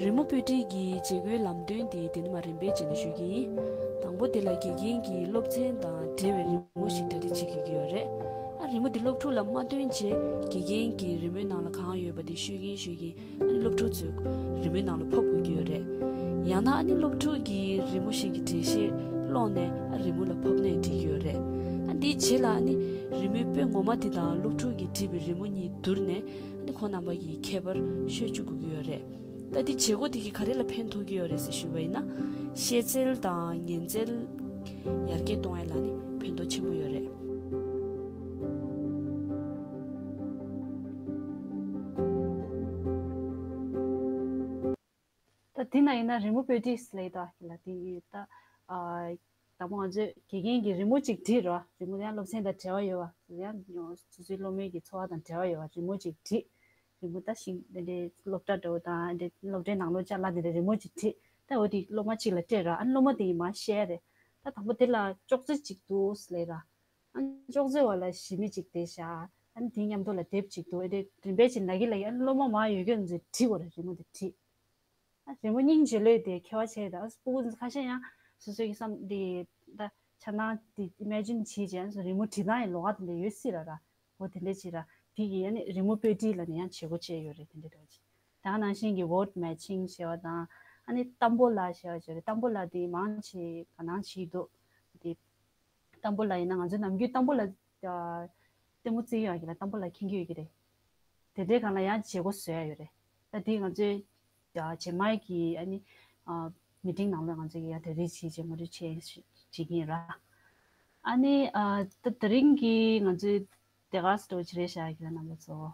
རི་མོ་དཔེ་ཁྲིད་ཀྱི་བྱེད་སྒོའི་ལམ་སྟོན་དེ་དེ་ནས་མར་རིམ་པས་བྱས་ནས་ཞུ་གི་ཡིན། དང་པོ་དེ་ལ་དགེ་རྒན་གྱིས་སློབ་ཚན་དང་འབྲེལ་བའི་རི་མོ་ཞིག་གྲ་སྒྲིག་བྱེད་དགོས་ཀྱི་ཡོད་རེད། ཨ་རི་མོ་དེ་སློབ་ཕྲུག་ལ་མ་སྟོན་བྱས་དགེ་རྒན་གྱིས་རི་མོའི་ནང་ལ་གང་ཡོད་པ་དེ་ཤོད་ཀྱིན་ཤོད་ཀྱིན་ཨ་ནི་སློབ་ཕྲུག་ཚོས་རི་མོའི་ནང་ལ་ཕབ་དགོས་ཀྱི་ཡོད་རེད། ཡང་ན་ཨ་ནི་སློབ་ཕྲུག་གིས་རི་མོ་ཞིག་གི་འགྲེལ་བཤད་ཀློག་ནས་ཨ་རི་མོ་ལ་ཕབ་ནས་འབྲི་གི་ཡོད་རེད། ཨ་འདིའི་རྗེས་ལ་ཨ་ནི་རི་མོའི་དཔེ་ངོ་མ་དེ་དང་སློབ་ཕྲུག་གིས་བྲིས་པའི་རི་མོ་གཉིས་བསྡུར་ནས་ཨ་ནི་ཁོང་རྣམ་པ་གི་ཁྱད་པར་ཤོད་བཅུག་དགོས་ཀྱི་ཡོད་རེད། ད་འདི་བྱེད་སྒོ་དེ་གིས་ག་རེ་ལ་ཕན་ཐོགས་ཀྱི་ཡོད་རེད་ཟེར་ཞུས་པ་ཡིན་ན། ཤེས་ཚད་དང་ཉན་ཚད་ཡར་རྒྱས་གཏོང་ཡ་ལ་ནི་ཕན་ཐོགས་ཆེན་པོ་ཡོད་རེད། ད་དེ་ན་ཡིན་ན་རི་མོ་དཔེ་ཁྲིད་ལབ་ཡོད་ད་ལ་དེ་ཡིན་ད། ཨ་དང་པོ་ང་ཚོས་དགེ་རྒན་གྱིས་རི་མོ་གཅིག་བྲིས་རོགས། རི་མོ་ཡང་སློབ་ཚན་དང་འབྲེལ་བ་ཡོད་པ་ཡང་སོ་སོའི་སློབ་མའི་གི་འཚོ་བ་དང་འབྲེལ་བ་ཡོད་པ་རི་མོ་གཅིག་བྲིས། རི་མོ་ད་ཤིང་དེ་འདྲའི་སློབ་གྲྭ་འདྲ་བོ་དང་དེ་སློབ་གྲྭའི་ནང་ལོགས་ཅ་ལག་དེ་འདྲའི་རི་མོ་གཅིག་བྲིས། ད་འོ་དེ་སློབ་མ་གཅིག་ལ་སྤྲད་རོགས། ཨ་ནི་སློབ་མ་དེ་ཡིས་མར་བཤད་རེད། ད་དང་པོ་དེ་ལ་ཅོག་ཙེ་གཅིག་འདུག་ལབ་རོགས། ཨ་ནི་ཅོག་ཙེ་བར་ལ་ཞི་མི་གཅིག་བསྡད་བཞག་ཨ་ནི་དེའི་མཉམ་དུ་ལ་དེབ་གཅིག་འདུག་ཨེ་དེ་རིམ་པས་ཅིག་ན་གི་ལ་ཡི་ཨ་ནི་སློབ་མ་མར་ཡོད་རྒྱུ་ཚོས་བྲིས་དགོས་རེད། རི་མོ་དེ་བྲིས། ཨ་རི་མོ་སྙིང་རྗེ་ལོས་དེ་མཁས་པ་བྱས་ད་ཨ་སྤུ་གུ་ཁ་ཤས་ཡང་སོ་སོའི་གི་བསམ་དེ་ད་འཆར་སྣང་དེ་ཨི་མེ་ཇིན་བྱས་རྗེས་ཨ་རི་མོ་བྲིས་སྟངས་ཡི་ལོགས་ཀ་དེ་འདྲ་ཡོད་སྲིད་ར་ར། འོ་དེ་འདྲ་ཅིག་ར་དེ་གི་ཨ་ནི་རི་མོ་དཔེ་ཁྲིད་ལ་ནི་ཡང་བྱེད་སྒོ་བཅས་ཡོད་རེད། དེ་འདྲ་འདྲ་ཅིག་ད་ག་ནང་བཞིན་གྱི་word matching ཞེས་པ་དང་ཨ་ནི་གཏམ་པོ་ལ་ཞེས་པ་ཅིག་རེད། གཏམ་པོ་ལ་དེ་མང་ཆེ་ག་ནང་བྱས་འདུག་དེ་གཏམ་པོ་ལ་ཡིན་ན་ང་ཚོའི་ནམ་རྒྱུན་གཏམ་པོ་ལ་ལྟད་མོ་རྩེ་ཡོད་ཀྱི་ལ་གཏམ་པོ་ལ་མཁྱེན་གྱི་ཡོད་ཀྱི་རེད། དེ་འདྲའི་སྒང་ལ་ཡང་བྱེད་སྒོ་བཟོ་ཡ་ཡོད་རེད། ད་དེ་ང་ཚོའི་རྗེས་མའི་གི་ཨ་ནི་མི་ཊིང་ནང་ལ་ང་ཚོ་གི་ཡང་དེ་རིགས་བྱེད་བྱེད་ངོ་སྤྲོད་བྱེད་བྱེད་ཀྱི་ཡིན་ར། ཨ་ནི་ད་དེ་རིང་གི་ང་ཚོའི་དེ་ག་སི་ཏོ་ཅི་རེད་བཞག་གི་ལ་རྣམ་པ་ཚོ།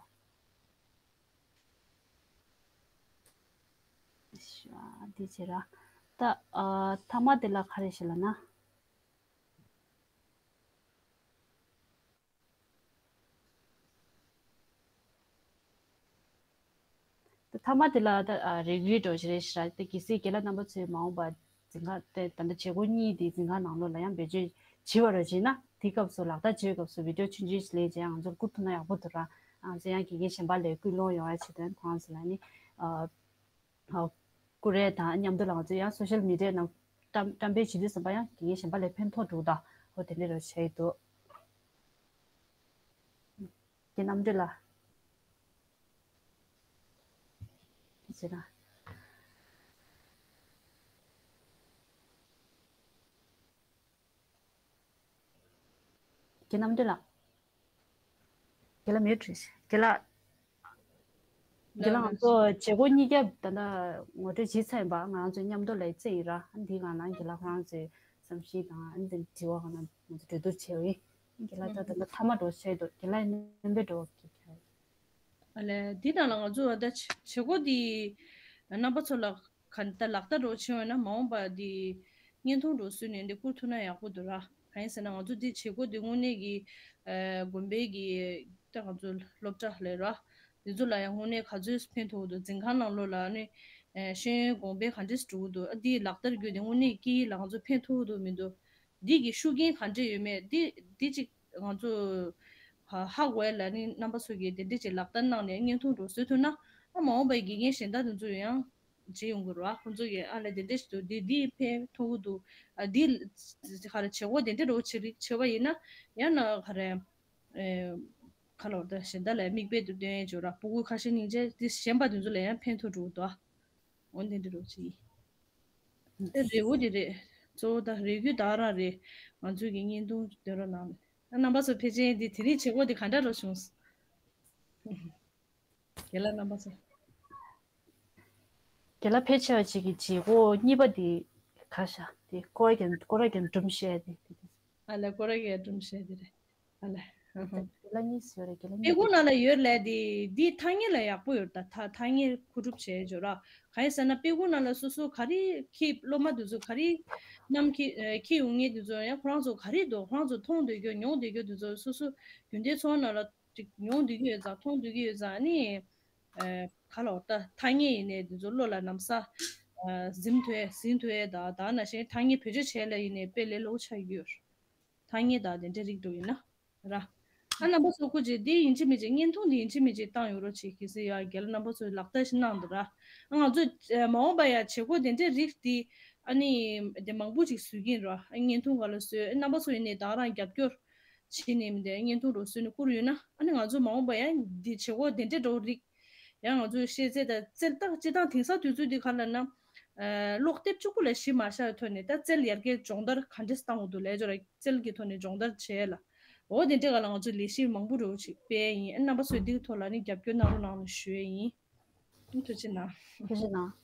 ཤ་འདི་བྱེད་ར། ད་ཨ་མཐའ་མ་དེ་ལ་ག་རེ་ཞིག་ལབ་ན། ད་མཐའ་མ་དེ་ལ་ད་ཨ་རིགས་རུས་འགྲོ་ཞིག་རེད་ཤག་ར། དེ་གལ་སྲིད་རྒན་ལགས་རྣམ་པ་ཚོས་མ་འོངས་པ་འཛིན་ཁང་དེ་ད་ལྟ་བྱེད་སྒོ་གཉིས་དེ་འཛིན་ཁང་ནང་ལོགས་ལ་ཡང་བེད་སྤྱོད་བྱེད་པ་ར་བྱས་ན་དེའི་སྐབས་སུ་ལག་བསྟར་བྱེད་སྐབས་སུ་བི་ཌིའོ་ཆུང་ཆུང་ཞིག་ལེན་བྱས་ང་ཚོར་བསྐུར་ཐུབ་ན་ཡག་པོ་འདུག་ར། ང་ཚོ་ཡང་དགེ་རྒན་གཞན་པ་ལ་སྐུལ་སློང་ཡོང་བའི་ཆེད་དུ་ཁོང་ཚོ་ལ་ནི་ཨ། ཨ་ཀུ་རེ་དང་མཉམ་དུ་ལ་ང་ཚོ་ཡང་སོ་ཤལ་མི་ཌི་ཡའི་ནང་བཀྲམ་བཀྲམ་སྤེལ་བྱེད་དུས་ཙམ་པ་ཡང་དགེ་རྒན་གཞན་པ་ལས་ཕན་ཐོགས་འགྲོ་ད། འོ་དེ་འདྲ་རུ་བྱས་འདུག་ཁྱེད་རྣམ་འགྲེལ་ལ། ཟེར་ན། རྒན་རྣམ་གྲོལ་ལགས། རྒན་ལགས་མིའུ་ཊི་རེད། རྒན་ལགས། རྒན་ལགས་ང་ཚོ་བྱེད་སྒོ་གཉིས་ཀ་ད་ལྟ་ངོ་སྤྲོད་བྱས་ཚར་ཡིན་པ། ང་ཚོ་མཉམ་དུ་ལ་རྩེ་ཡིན་ར། འདིའི་སྒང་ལ་རྒན་ལགས་ཁོ་རང་ཚོའི་བསམ་གཞིག་དང་འདི་དྲི་བ་གང་ན་ང་ཚོ་གྲོས་བསྡུར་བྱས་ཡོད། རྒན་ལགས་ད་ད་ལྟ་མཐའ་མ་འགྲོ་བཤད་འདུག་རྒན་ལགས་སྣོན་པའི་འགྲོ་བ་གི་ཁྱེད། ཨ་ལས་འདི་ནང་ལ་ང་ཚོ་ད་བྱེད་སྒོ་འདི་རྣམ་པ་ཚོ་ལ་ག་ད་ལག་བསྟར་རོགས་བྱེད་འོས་ན་མ་འོངས་པ་འདི་བརྙན་ཐུང་རོགས་བཟོས་ནས་འདི་བསྐུར་ཐུབ་ན་ཡག་པོ་འདུག་ར། གང་ཡིན་ཟེར་ན་ང་ཚོ་འདི་བྱེད་སྒོ་འདི་དངོས་གནས་ཀྱི་ཨ་དགོན་པའི་གི་ད་ང་ཚོ་སློབ་གྲྭ་ལས་ར། འདི་ཚོ་ལ་ཡང་དངོས་གནས་ག་ཚོད་ཕན་ཐོགས་འདུག་འཛིན་ཁང་ནང་ལོགས་ལ་ནི་ཨ་ཤེས་ཡོན་གོང་འཕེལ་ག་འདྲས་འགྲོ་གི་འདུག་ཨ་འདི་ལག་བསྟར་བརྒྱུད་དེ་དངོས་གནས་ཀྱི་ལ་ང་ཚོ་ཕན་ཐོགས་འདུག་མི་འདུག་འདི་གི་ཤུགས་རྐྱེན་ག་འདྲས་ཡོད་མེད་འདི་འདི་ཅིག་ང་ཚོ་ཧ་ཧ་གོ་ཡ་ལ་ནི་རྣམ་པ་ཚོ་གིས་དེ་འདྲས་ཅིག་ལག་བསྟར་གནང་ནས་བརྙན་ཐུང་འདྲ་བཟོས་ཐུབ་ན་ཨ་མ་འོངས་པའི་དགེ་རྒན་གཞན་དག་དེ་ཚོ་ཡང་ བྱེད་ཡོང་གི་རེད་བ། ཁོང་ཚོ་གིས་ཨ་ལས་དེ་འདྲ་ཞིག་འདུག་འདི་འདི་ཕན་ཐོགས་ཀྱི་འདུག་ཨ་འདི་ག་རེ་བྱེད་སྒོ་དེ་འདྲ་རོ་བྱེད་རིགས་བྱེད་པ་ཡིན་ན་ཡང་ན་ག་རེ་ཨེ་ག་ལ་བར་ད་གཞན་དག་ལ་མིག་དཔེ་དུ་སྟོན་ཡས་འཇོག་ར། ཕྲུ་གུ་ཁ་ཤས་སྙིང་རྗེ་དེ་གཞན་པ་དེ་ཚོ་ལ་ཡང་ཕན་ཐོགས་འགྲོ་གི་འདུག་ཨ་འོ་འདི་འདྲ་རོ་བྱེད་ཡིན། ད་རེ་བོ་དེ་རེད། གཙོ་བོ་ད་རེ་སྐུལ་ད་རང་རེད། ང་ཚོས་ཀྱི་བརྙན་ཐུང་འདོན་རོགས་གནང་། ཨ་རྣམ་པ་ཚོ་ཕལ་ཆེར་འདི་དེ་རིང་བྱེད་སྒོ་འདི་ག་འདྲ་རོ་བྱུང་། རྒན་ལགས་རྣམ་པ་ཚོ། རྒན་ལགས་ཕལ་ཆེ་བ་ཅིག་གི་བྱེད་སྒོ་གཉིས་པ་དེ་ག་ཤ་དེ་ཀོ་ར་རྒན་ཀོ་ར་རྒན་སྒྲུང་བཤད་དེ་དེ་དེ། ཨ་ལ་ཀོ་ར་རྒན་སྒྲུང་བཤད་དེ་རེད། ཨ་ལ། རྒན་ལགས་གཉིས་ཡོད་རེད་རྒན་ལགས་གཉིས། དཔེ་ཁུག་ནང་ལ་ཡོད་ལས་དེ་འདི་ཐ་སྙད་ལ་ཡག་པོ་ཡོད་ད། ཐ་ཐ་སྙད་མཁོ་སྒྲུབ་བྱས་འཇོག་ར། གང་ཡིན་ཟེར་ན་དཔེ་ཁུག་ནང་ལ་སོ་སོ་ག་རེ་ཁྱེད་སློབ་མ་དེ་ཚོ་ག་རེ་ནམ་ཁྱེད་ཁྱེད་ཡོང་ངེས་དེ་ཚོ་ཡང་ཁོ་རང་ཚོ་ག་རེ་འདུག་ཁོ་རང་ཚོ་མཐོང་འདོད་རྒྱུ་མྱོང་འདོད་རྒྱུ་དེ་ཚོ་སོ་སོ་རྒྱུན་ལྡན་འཚོ་བ་ནང་ལ་ཅིག་མྱོང་འདོད་ཀྱི་ཡོད་ཙང་མཐོང་འདོད་ཀྱི་ཡོད་ཙང་ནི། ཨ་ག་ལ་བར་ད་ཐ་སྙད་ཡིན་ནའི་དེ་ཚོ་བློ་ལ་ན་བཟའ་ཨ་འཛིན་ཐུབ་ཡས་འཛིན་ཐུབ་ཡས་དང་ད་ནང་བཞིན་ཐ་སྙད་བེད་སྤྱོད་བྱས་ལ་ཡིན་ནའི་དཔེ་ལས་སླ་པོ་ཆགས་ཡོད། ཐ་སྙད་དང་དེ་འདྲ་རིགས་འགྲོ་ཡིན་ན་ར། ཨ་རྣམ་པ་ཚོ་སྐུ་མཁྱེན་འདི་ཡིན་གཅིག་མིན་གཅིག་བརྙན་ཐུང་འདི་ཡིན་གཅིག་མིན་གཅིག་བཏང་ཡོད་རོགས་བྱེད། གལ་སྲིད་ཡ་རྒན་ལགས་རྣམ་པ་ཚོས་ལག་བསྟར་ཞིག་གནང་འདུག་ར། ཨ་ང་ཚོས་མ་འོངས་པ་ཡ་བྱེད་སྒོ་དེ་འདྲའི་རིགས་འདི་ཨ་ནི་དེ་མང་པོ་ཅིག་བཟོ་གི་ཡིན་ར། ཨ་བརྙན་ཐུང་ག་ལ་བཟོས་ཨ་རྣམ་པ་ཚོ་ཡིན་ནའི་ད་ག་རང་རྒྱབ་སྐྱོར་བྱེད་ནས་མི་འདི་བརྙན་ཐུང་རོགས་བཟོས་ནས་བསྐུར་ཡོད་ན་ཨ་ནི་ང་ཚོ་མ་འོངས་པ་ཡ་འདི་བྱེད་སྒོ་དེ་འདྲའི་འགྲོ་རིགས་ཡང་ང་ཚོས་ཤེས་ཚད་དང་རྩལ་ཐང་སྤྱི་བཏང་དེང་སང་དུས་ཚོད་འདི་ག་ལ་ན། ཨ་ཀློག་དེབ་གཅིག་པུ་ལ་གཞི་མ་བཞག་པའི་ཐོག་ནས་ད་རྩལ་ཡར་རྒྱས་སྦྱོང་བརྡར་ག་འདྲས་བཏང་དགོས་འདུག་ལས་སྦྱོར་རྩལ་གྱི་ཐོག་ནས་སྦྱོང་བརྡར་བྱས་ལ། འོ་དེ་འདྲའི་སྒང་ལ་ང་ཚོས་ལས་གཞི་མང་པོ་རེ་བ་ཅིག་སྤེལ་ཡིན། ཨ་རྣམ་པ་ཚོས་འདིའི་ཐོག་ལ་ནི་རྒྱབ་སྐྱོར་གནང་རོགས་གནང་ཞུ་ཡས་ཡིན། ཐུགས་རྗེ་གནང་། ཐུགས་རྗེ་གནང་།